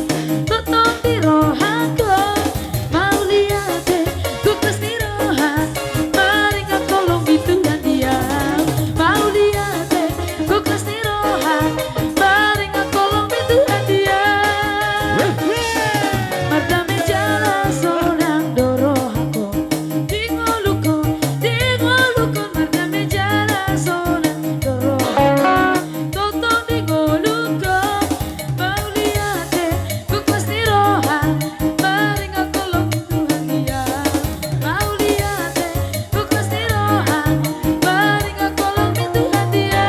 Tongtong di rohangkon mauliate, gok las ni roha, maringan holong di Tuhan di au. Mauliate, gok las ni roha, maringan holong di Tuhan di au. Mardame jala sonang do rohangkon, di ngolungkon, di ngolungkon, mardame jala sonang do rohangkon. Tongtong di ngolungkon mauliate, gok las ni roha, maringan holong di Tuhan di au. Mauliate, gok las ni roha, maringan holong di Tuhan di au.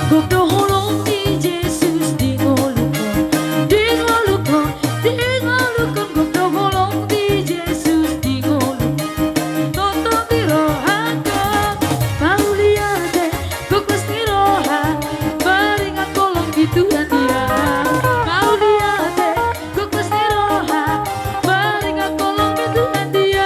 Gok do holong ni Jesus di ngolungkon, di ngolungkon, di ngolungkon, gok do holong ni Jesus di ngolungkon. Tongtong di rohangkon mauliate, gok las ni roha, maringan holong di Tuhan di au. Mauliate, gok las ni roha, maringan holong di Tuhan di au.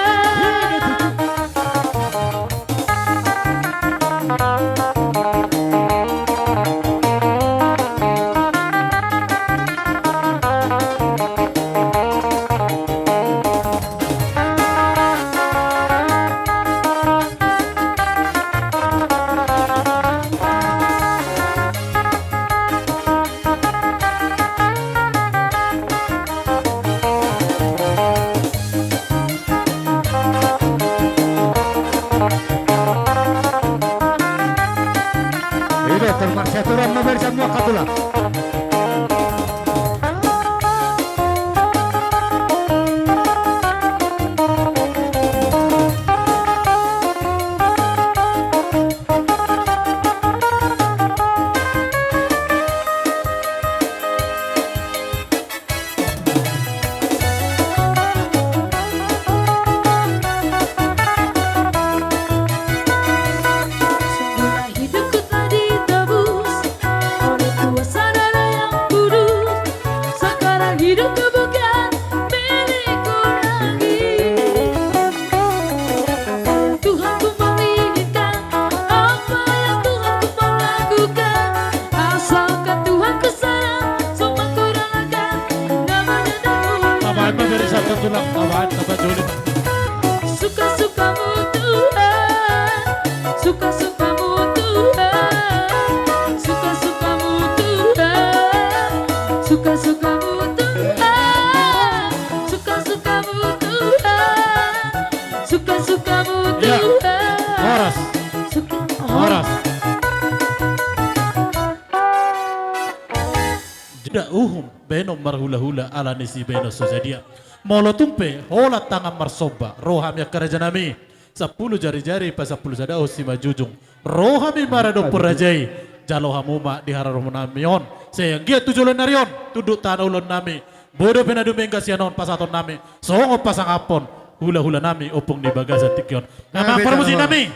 Ido, terpaksa turun memberi semua katulah. Sungguhnya hidupku telah ditebus oleh kuasa Darah Yang Kudus. Sekarang hidupku bukan milikku lagi. Tuhanku menginginkan apa yang Tuhanku mau lakukan. Asalkan Tuhanku sayang, semua kurang akan namanya dahulu. Tambahan ma beri satu tulang, tambahan, tambah juli. Suka-sukamu Tuhan, suka-sukamu Tuhan, suka-sukamu Tuhan, suka-sukamu Tuhan, suka-sukamu Tuhan, suka-sukamu Tuhan. Ya. Horas. Suka, horas. Jeda uhum baenon marhulahula ala ni sibaenon so sadia. Molo tung pe holan tangan marsomba, ro hami angka rajanami, sampulu jarijari pasampulu sada on simanjujung. Ro hami maradophon raja i, jalo hamu ma di haroroan nami on. Sai anggiat tu joloan ni ari on, tunduk tano ulaon nami, boi dope na dumenggan sian on pasahaton nami songon pasangaphon hulahula nami ompung ni bagasan tingki on. Amang parmusik nami,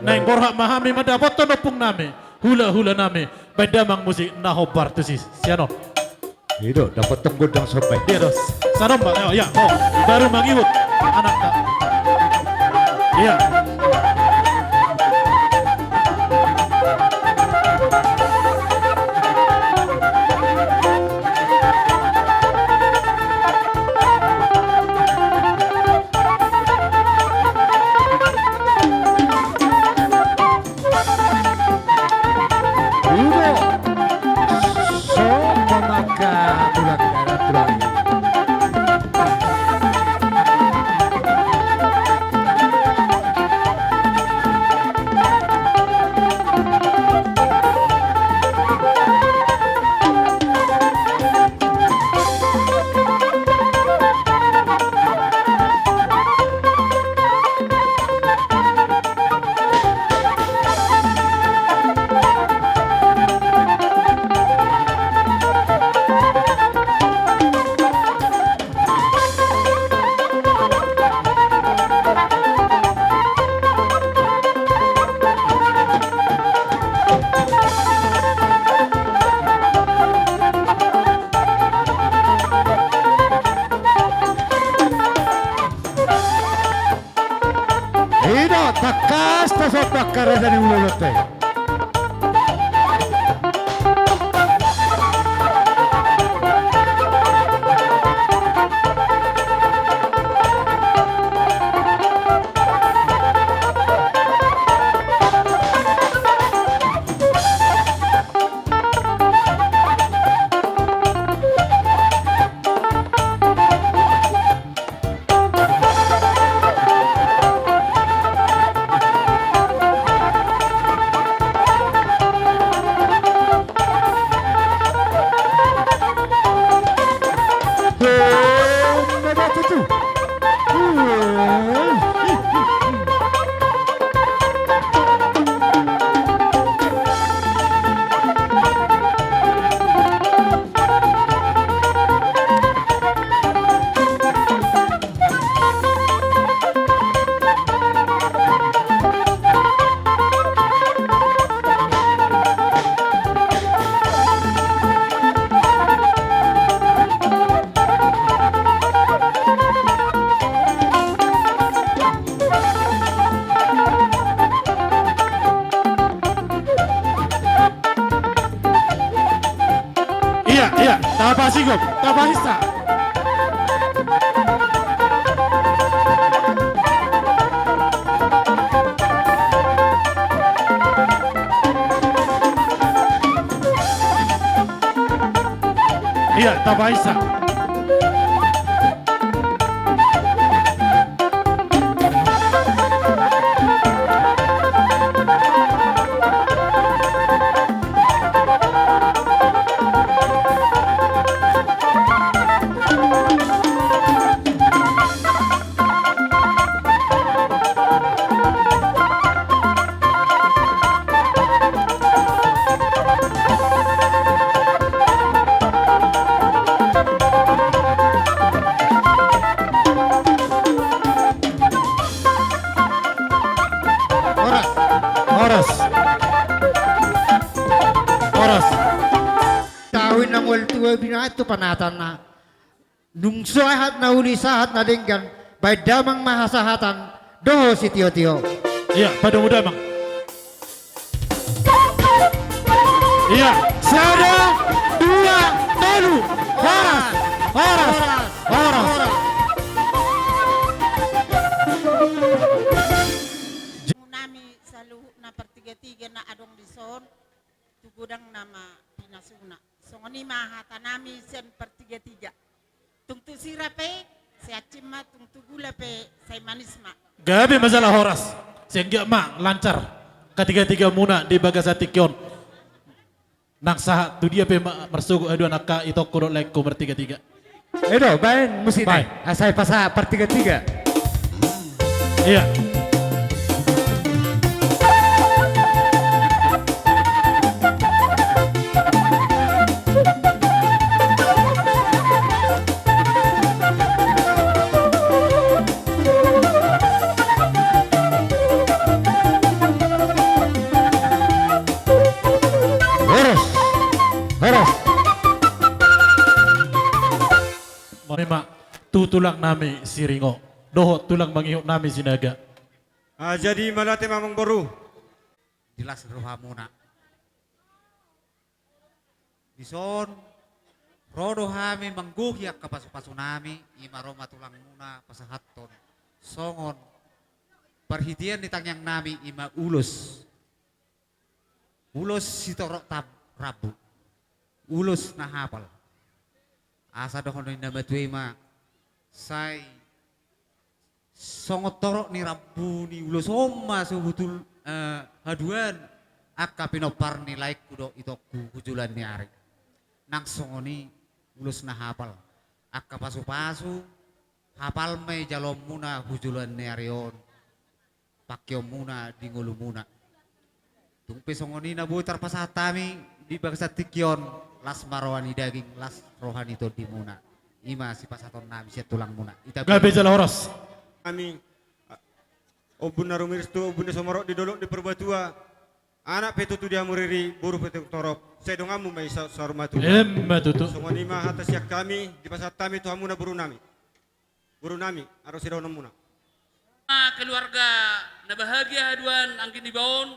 naeng borhat ma hami mandapothon ompung nami. Hula-hula nami, baen damang musik na hombar tusi sian on. I do, dapothon gondang somba i. Iya dos. Sanomba, ya, ya, oh, baru mangihut anakta. Iya. Udo. So, pamaka tulang darah tulang. I do, tangkas tasomba angka raja ni ulaonta i. Iya, iya, tapasigop, tapahinsa. Iya, tapahinsa. Horas. Horas. Horas. Tahu na mual tua binatu panatana. Nunga sahat na uli sahat na denggan, baen damang ma hasahatan dohot sitiotio. Iya, padomu damang. Iya, sada, dua, tolu. Horas, horas, horas. Nami saluhutna partigatiga na adong dison, tu godang nama pinasuna. Songon i ma hata nami sian partigatiga. Tung tu sira pe sai ancim ma, tung tu gula pe sai manis ma. Gabe ma jala horas. Sai anggiat ma lancar katigatigamuna di bagasan tingki on. Nang sahat tu dia pe ma-, marsogot haduan angka itongku dohot laengku martigatiga. Edo, baen musik nai. Baen. Asa i pasahat partigatiga. Iya. tu tulang nami Siringo dohot tulang mangihut nami Sinaga. Ah, jadi mauliate ma amangboru. Di las rohamuna. Dison ro do hami manggohi angka pasupasu nami, ima ro ma tulangmuna pasahathon songon parhitean ni tangiang nami, ima ulos. Ulos sitorop tab-, rambu. Ulos na hapal. Asa dohonon ni na matua i ma, sai songon torop ni rambu ni ulos on ma suhutul, eh, haduan angka pinompar ni laengku dohot itongku hu joloan ni ari. Nang songon i ulos na hapal. Angka pasupasu hapal ma i jaloonmuna hu joloan ni ari on. Pangkeonmuna di ngolumuna. Tung pe songon i na boi tarpasahat hami di bagasan tingki on, las ma roha ni daging, las roha ni tondimuna. Ima sipasahaton nami sian tulangmuna. Ita gabe jala horas. Hami, a, Ompu na Rumiris tu Ompu na Somorop di Dolok di Purbatua, anak pe tutu di hamu riri, boru pe tutu torop, sai donganmu ma i sa-, saur matua. Emma tutu. Songon i ma hata sian hami, dipasahat hami tu hamuna boru nami. Boru nami, adong sidohononmuna. Ah, keluarga na bahagia haduan anggi niba on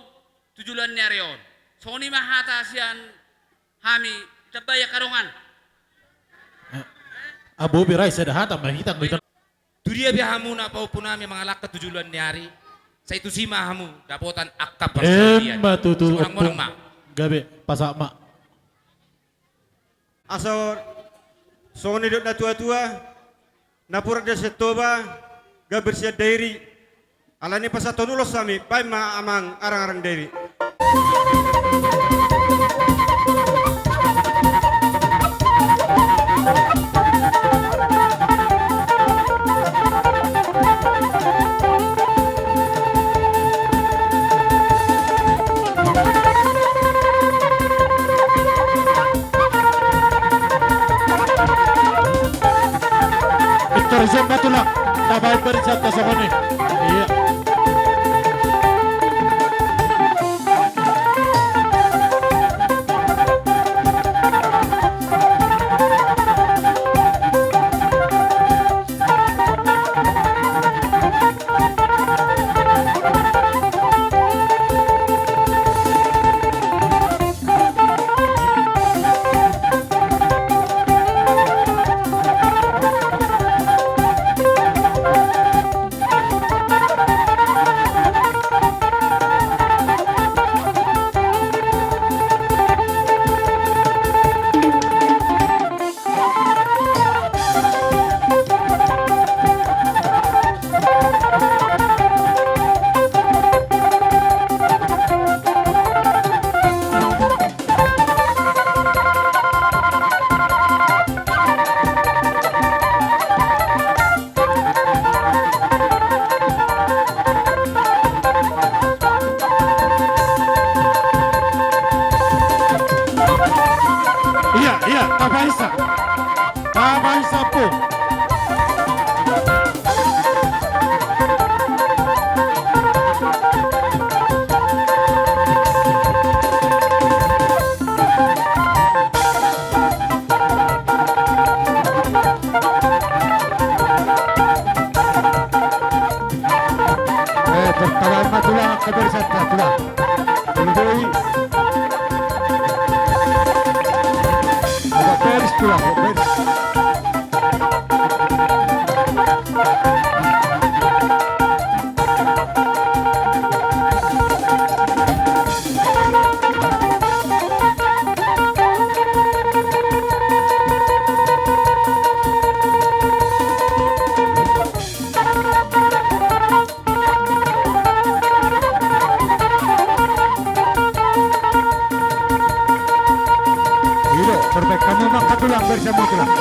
tu joloan ni ari on. Songon i ma hata sian hami, tambai angka dongan. Eh, abobi rai sada hata ma hita. Tu dia pe hamuna pahompu nami mangalangka tu joloan ni ari, sai tusi ma hamu dapotan angka parsaoran. Emma tutu, Ompung. Gabe, pasahat ma. Asa songon nidok na tuatua, napuran di sian Toba, gabe sian Dairi. Alani pasahathon ulos hami, baen ma amang arangarang Dairi. Pintor jom ma tulang, tabaen barisan ta songon i. Iya. Iya, iya, tapaisa. Tapaisa, Ompung. Eh, pertama tulang, kebersihan tulang. Lebih. Ada beres tulang, beres. Ido, perfect. Kamu mah katulang bersama tulang.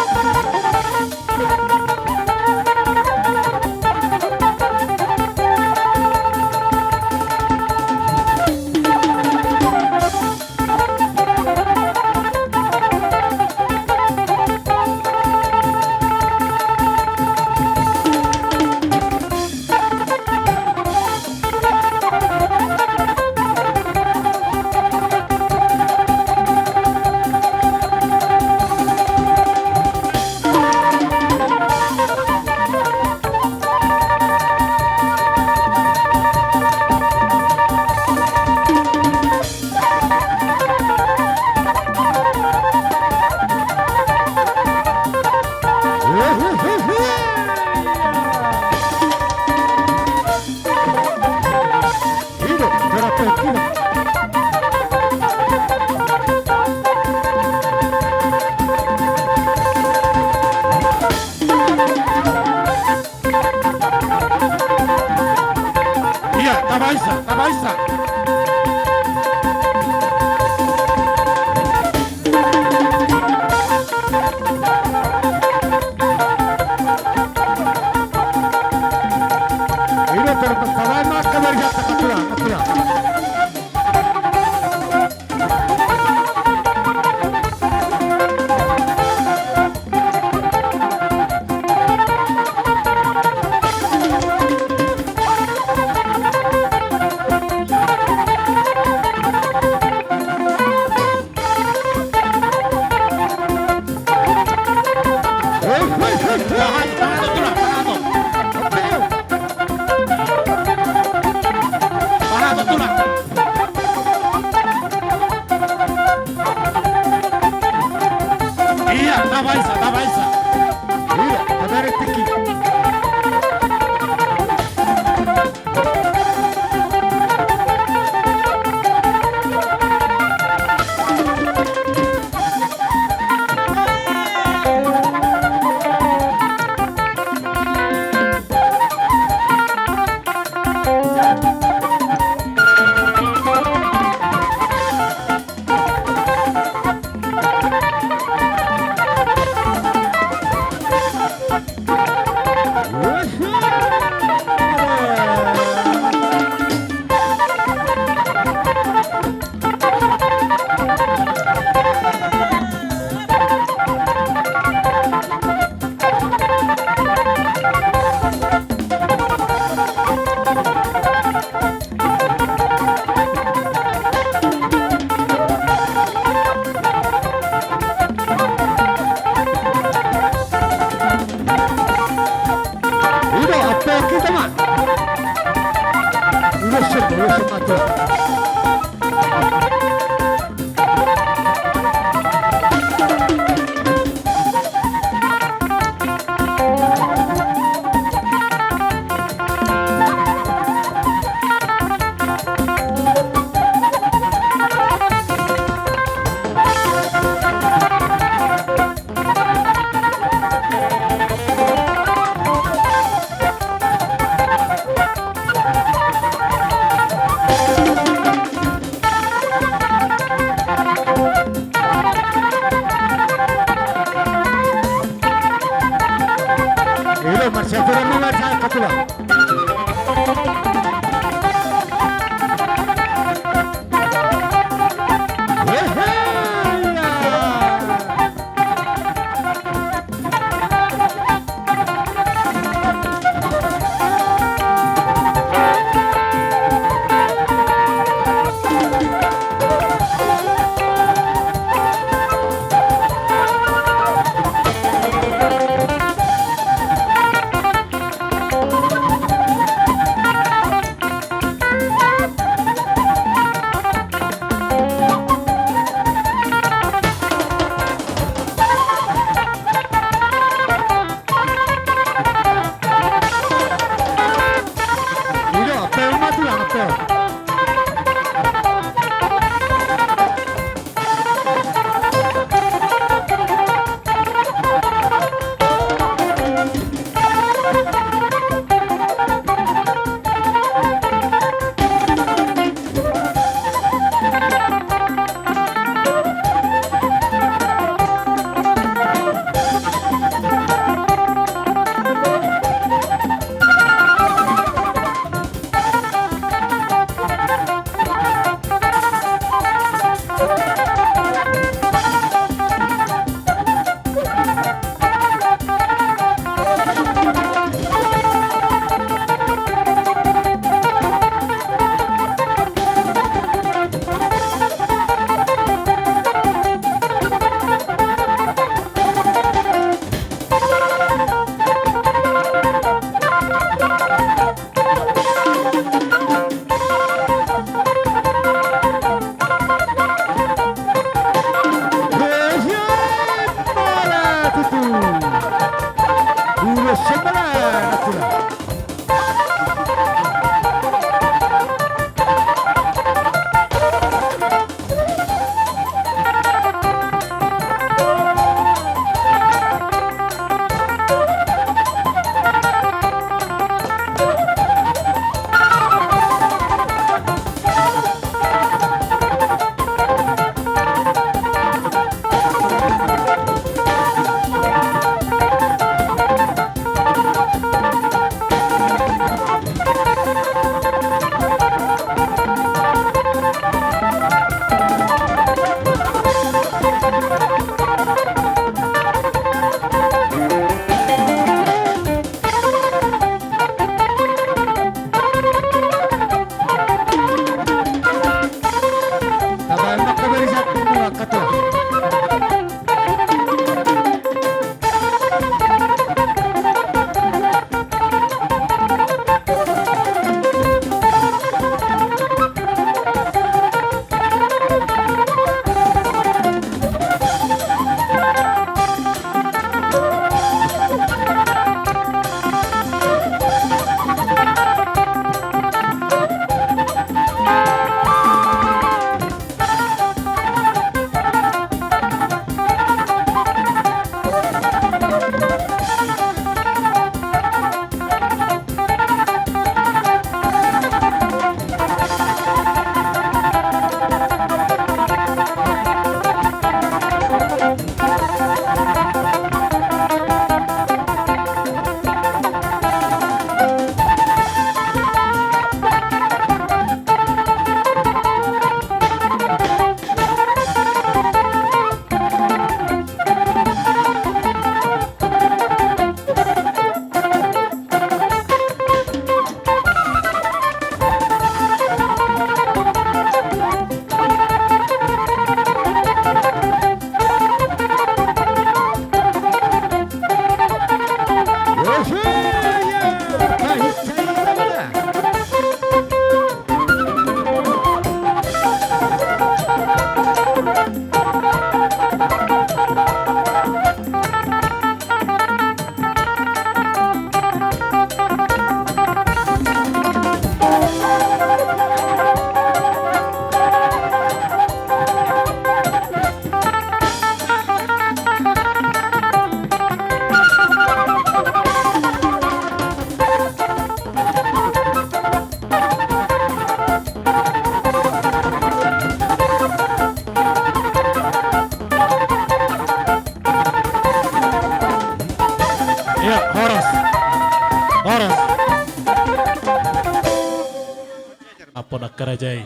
Karaja i.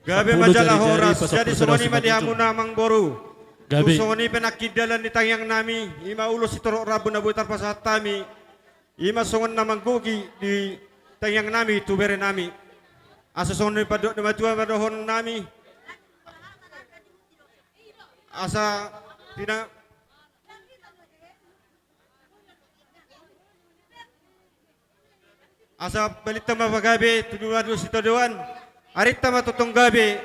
Gabe ma jala horas. Jadi songon i ma di hamuna amangboru. Gabe. Tung songon i pe nangkin dalan ni tangiang nami, i ma ulos sitorop rambu na boi tarpasahat hami. I ma songon na manggohi di tangiang nami tu bere nami. Asa songon na nidok ni natuatua ma dohonon nami. Asa pina Asa balinta ma pagabe tu dua dua sitadoan. Arinta ma tongtong gabe.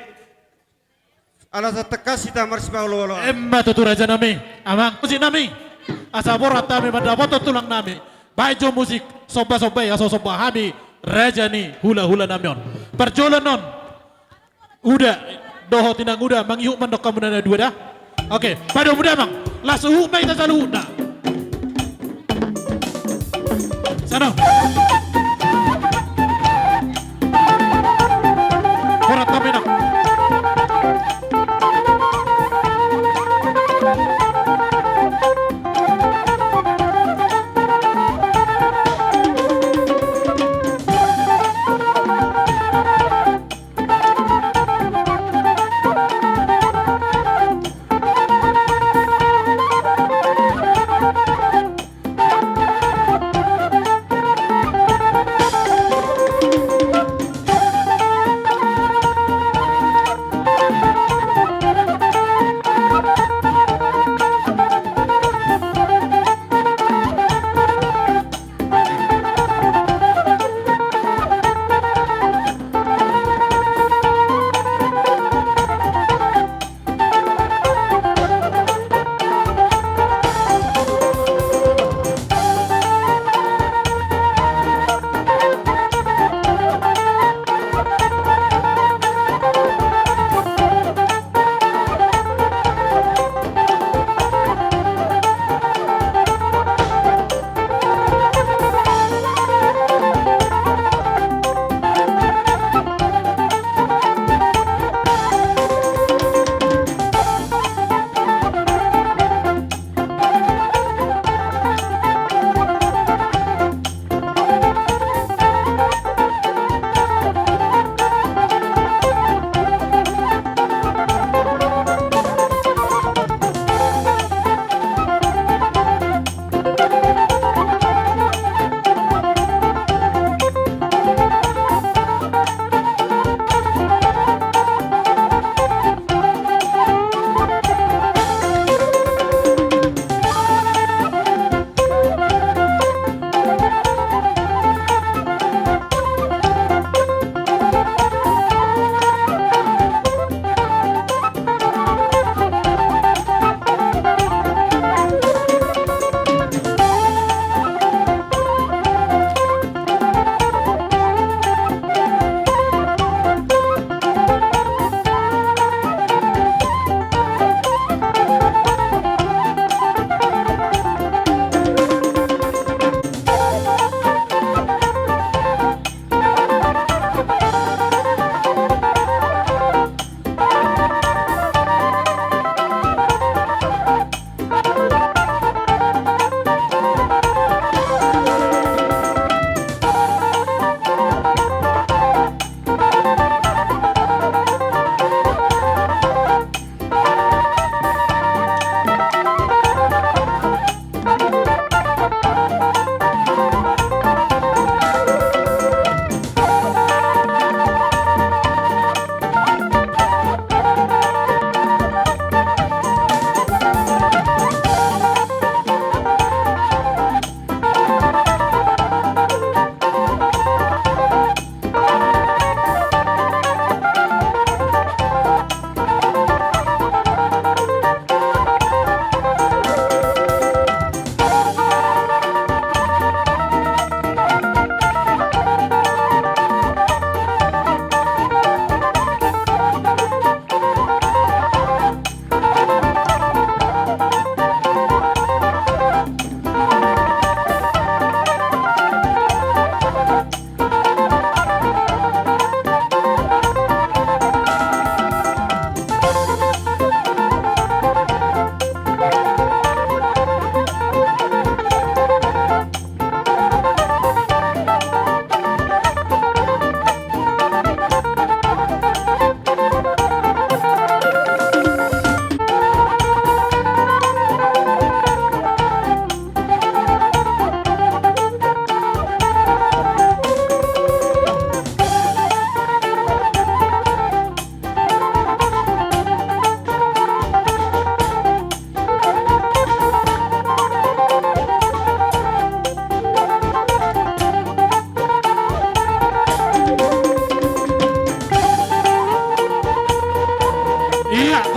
Ala santongkan hita marsipaolooloan. Emma tutu raja nami, amang musik nami. Asa borhat hami mandapothon tulang nami. Baen jo musik sombasomba i asa somba hami raja ni hulahula nami on. Parjolo on. Uda dohot inang Uda, mangihut mandok hamu na dua da. Oke, padomu damang. Las uhum ma hita saluhutna. Sana. Horat kami nak.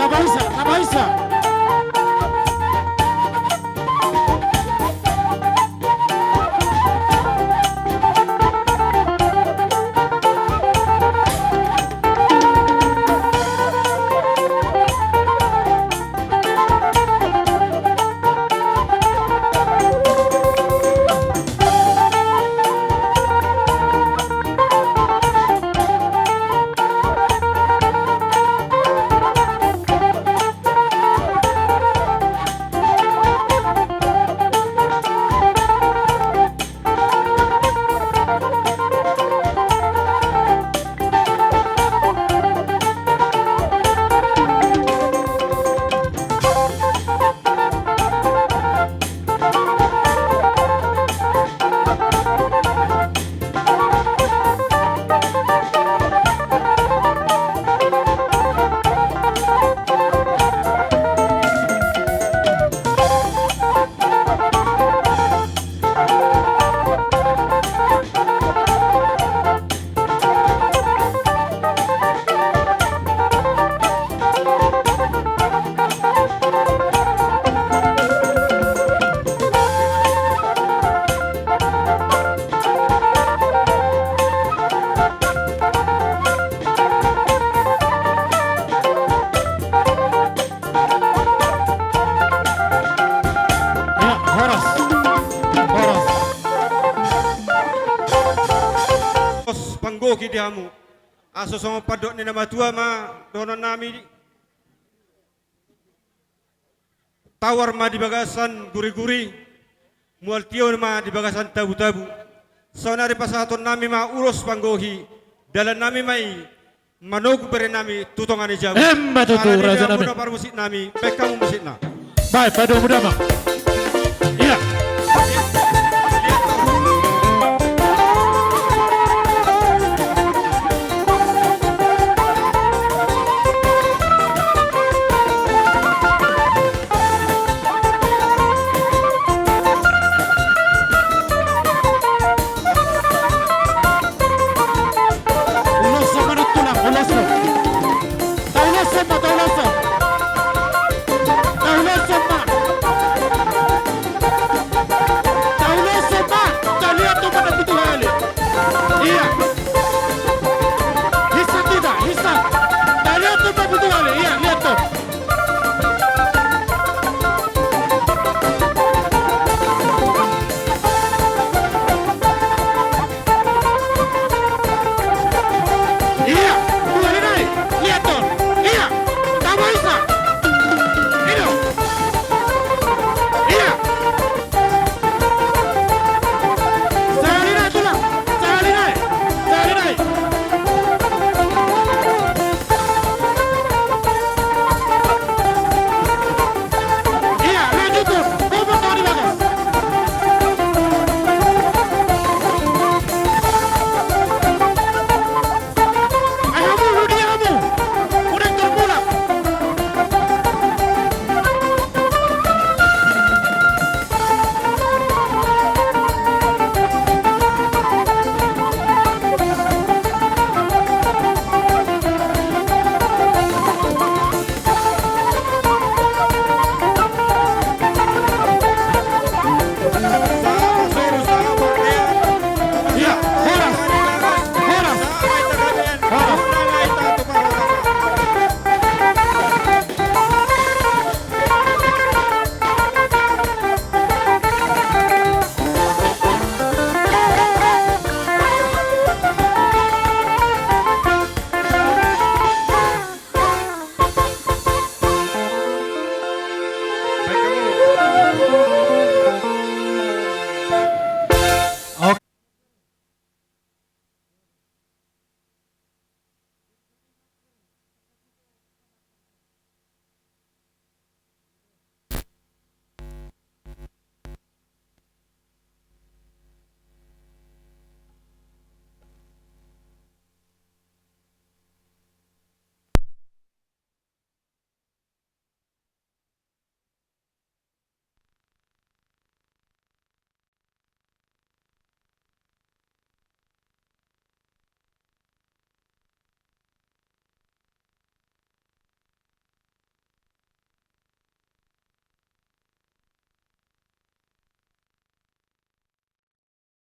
Tabaisa, tabaisa. Ya, horas. Horas. Pos panggohi di hamu. Asa songon pandok ni na matua ma dohonon nami. Tawar ma di bagasan guri-guri, mual tio ma di bagasan tabu-tabu. Saonari pasahaton nami ma ulos panggohi, dalan nami ma i manogu bere nami tu tonga ni jabu. Emma tutu, raja nami. Ala ni na parmusik nami, baen hamu musikna. Baik, padomu damang.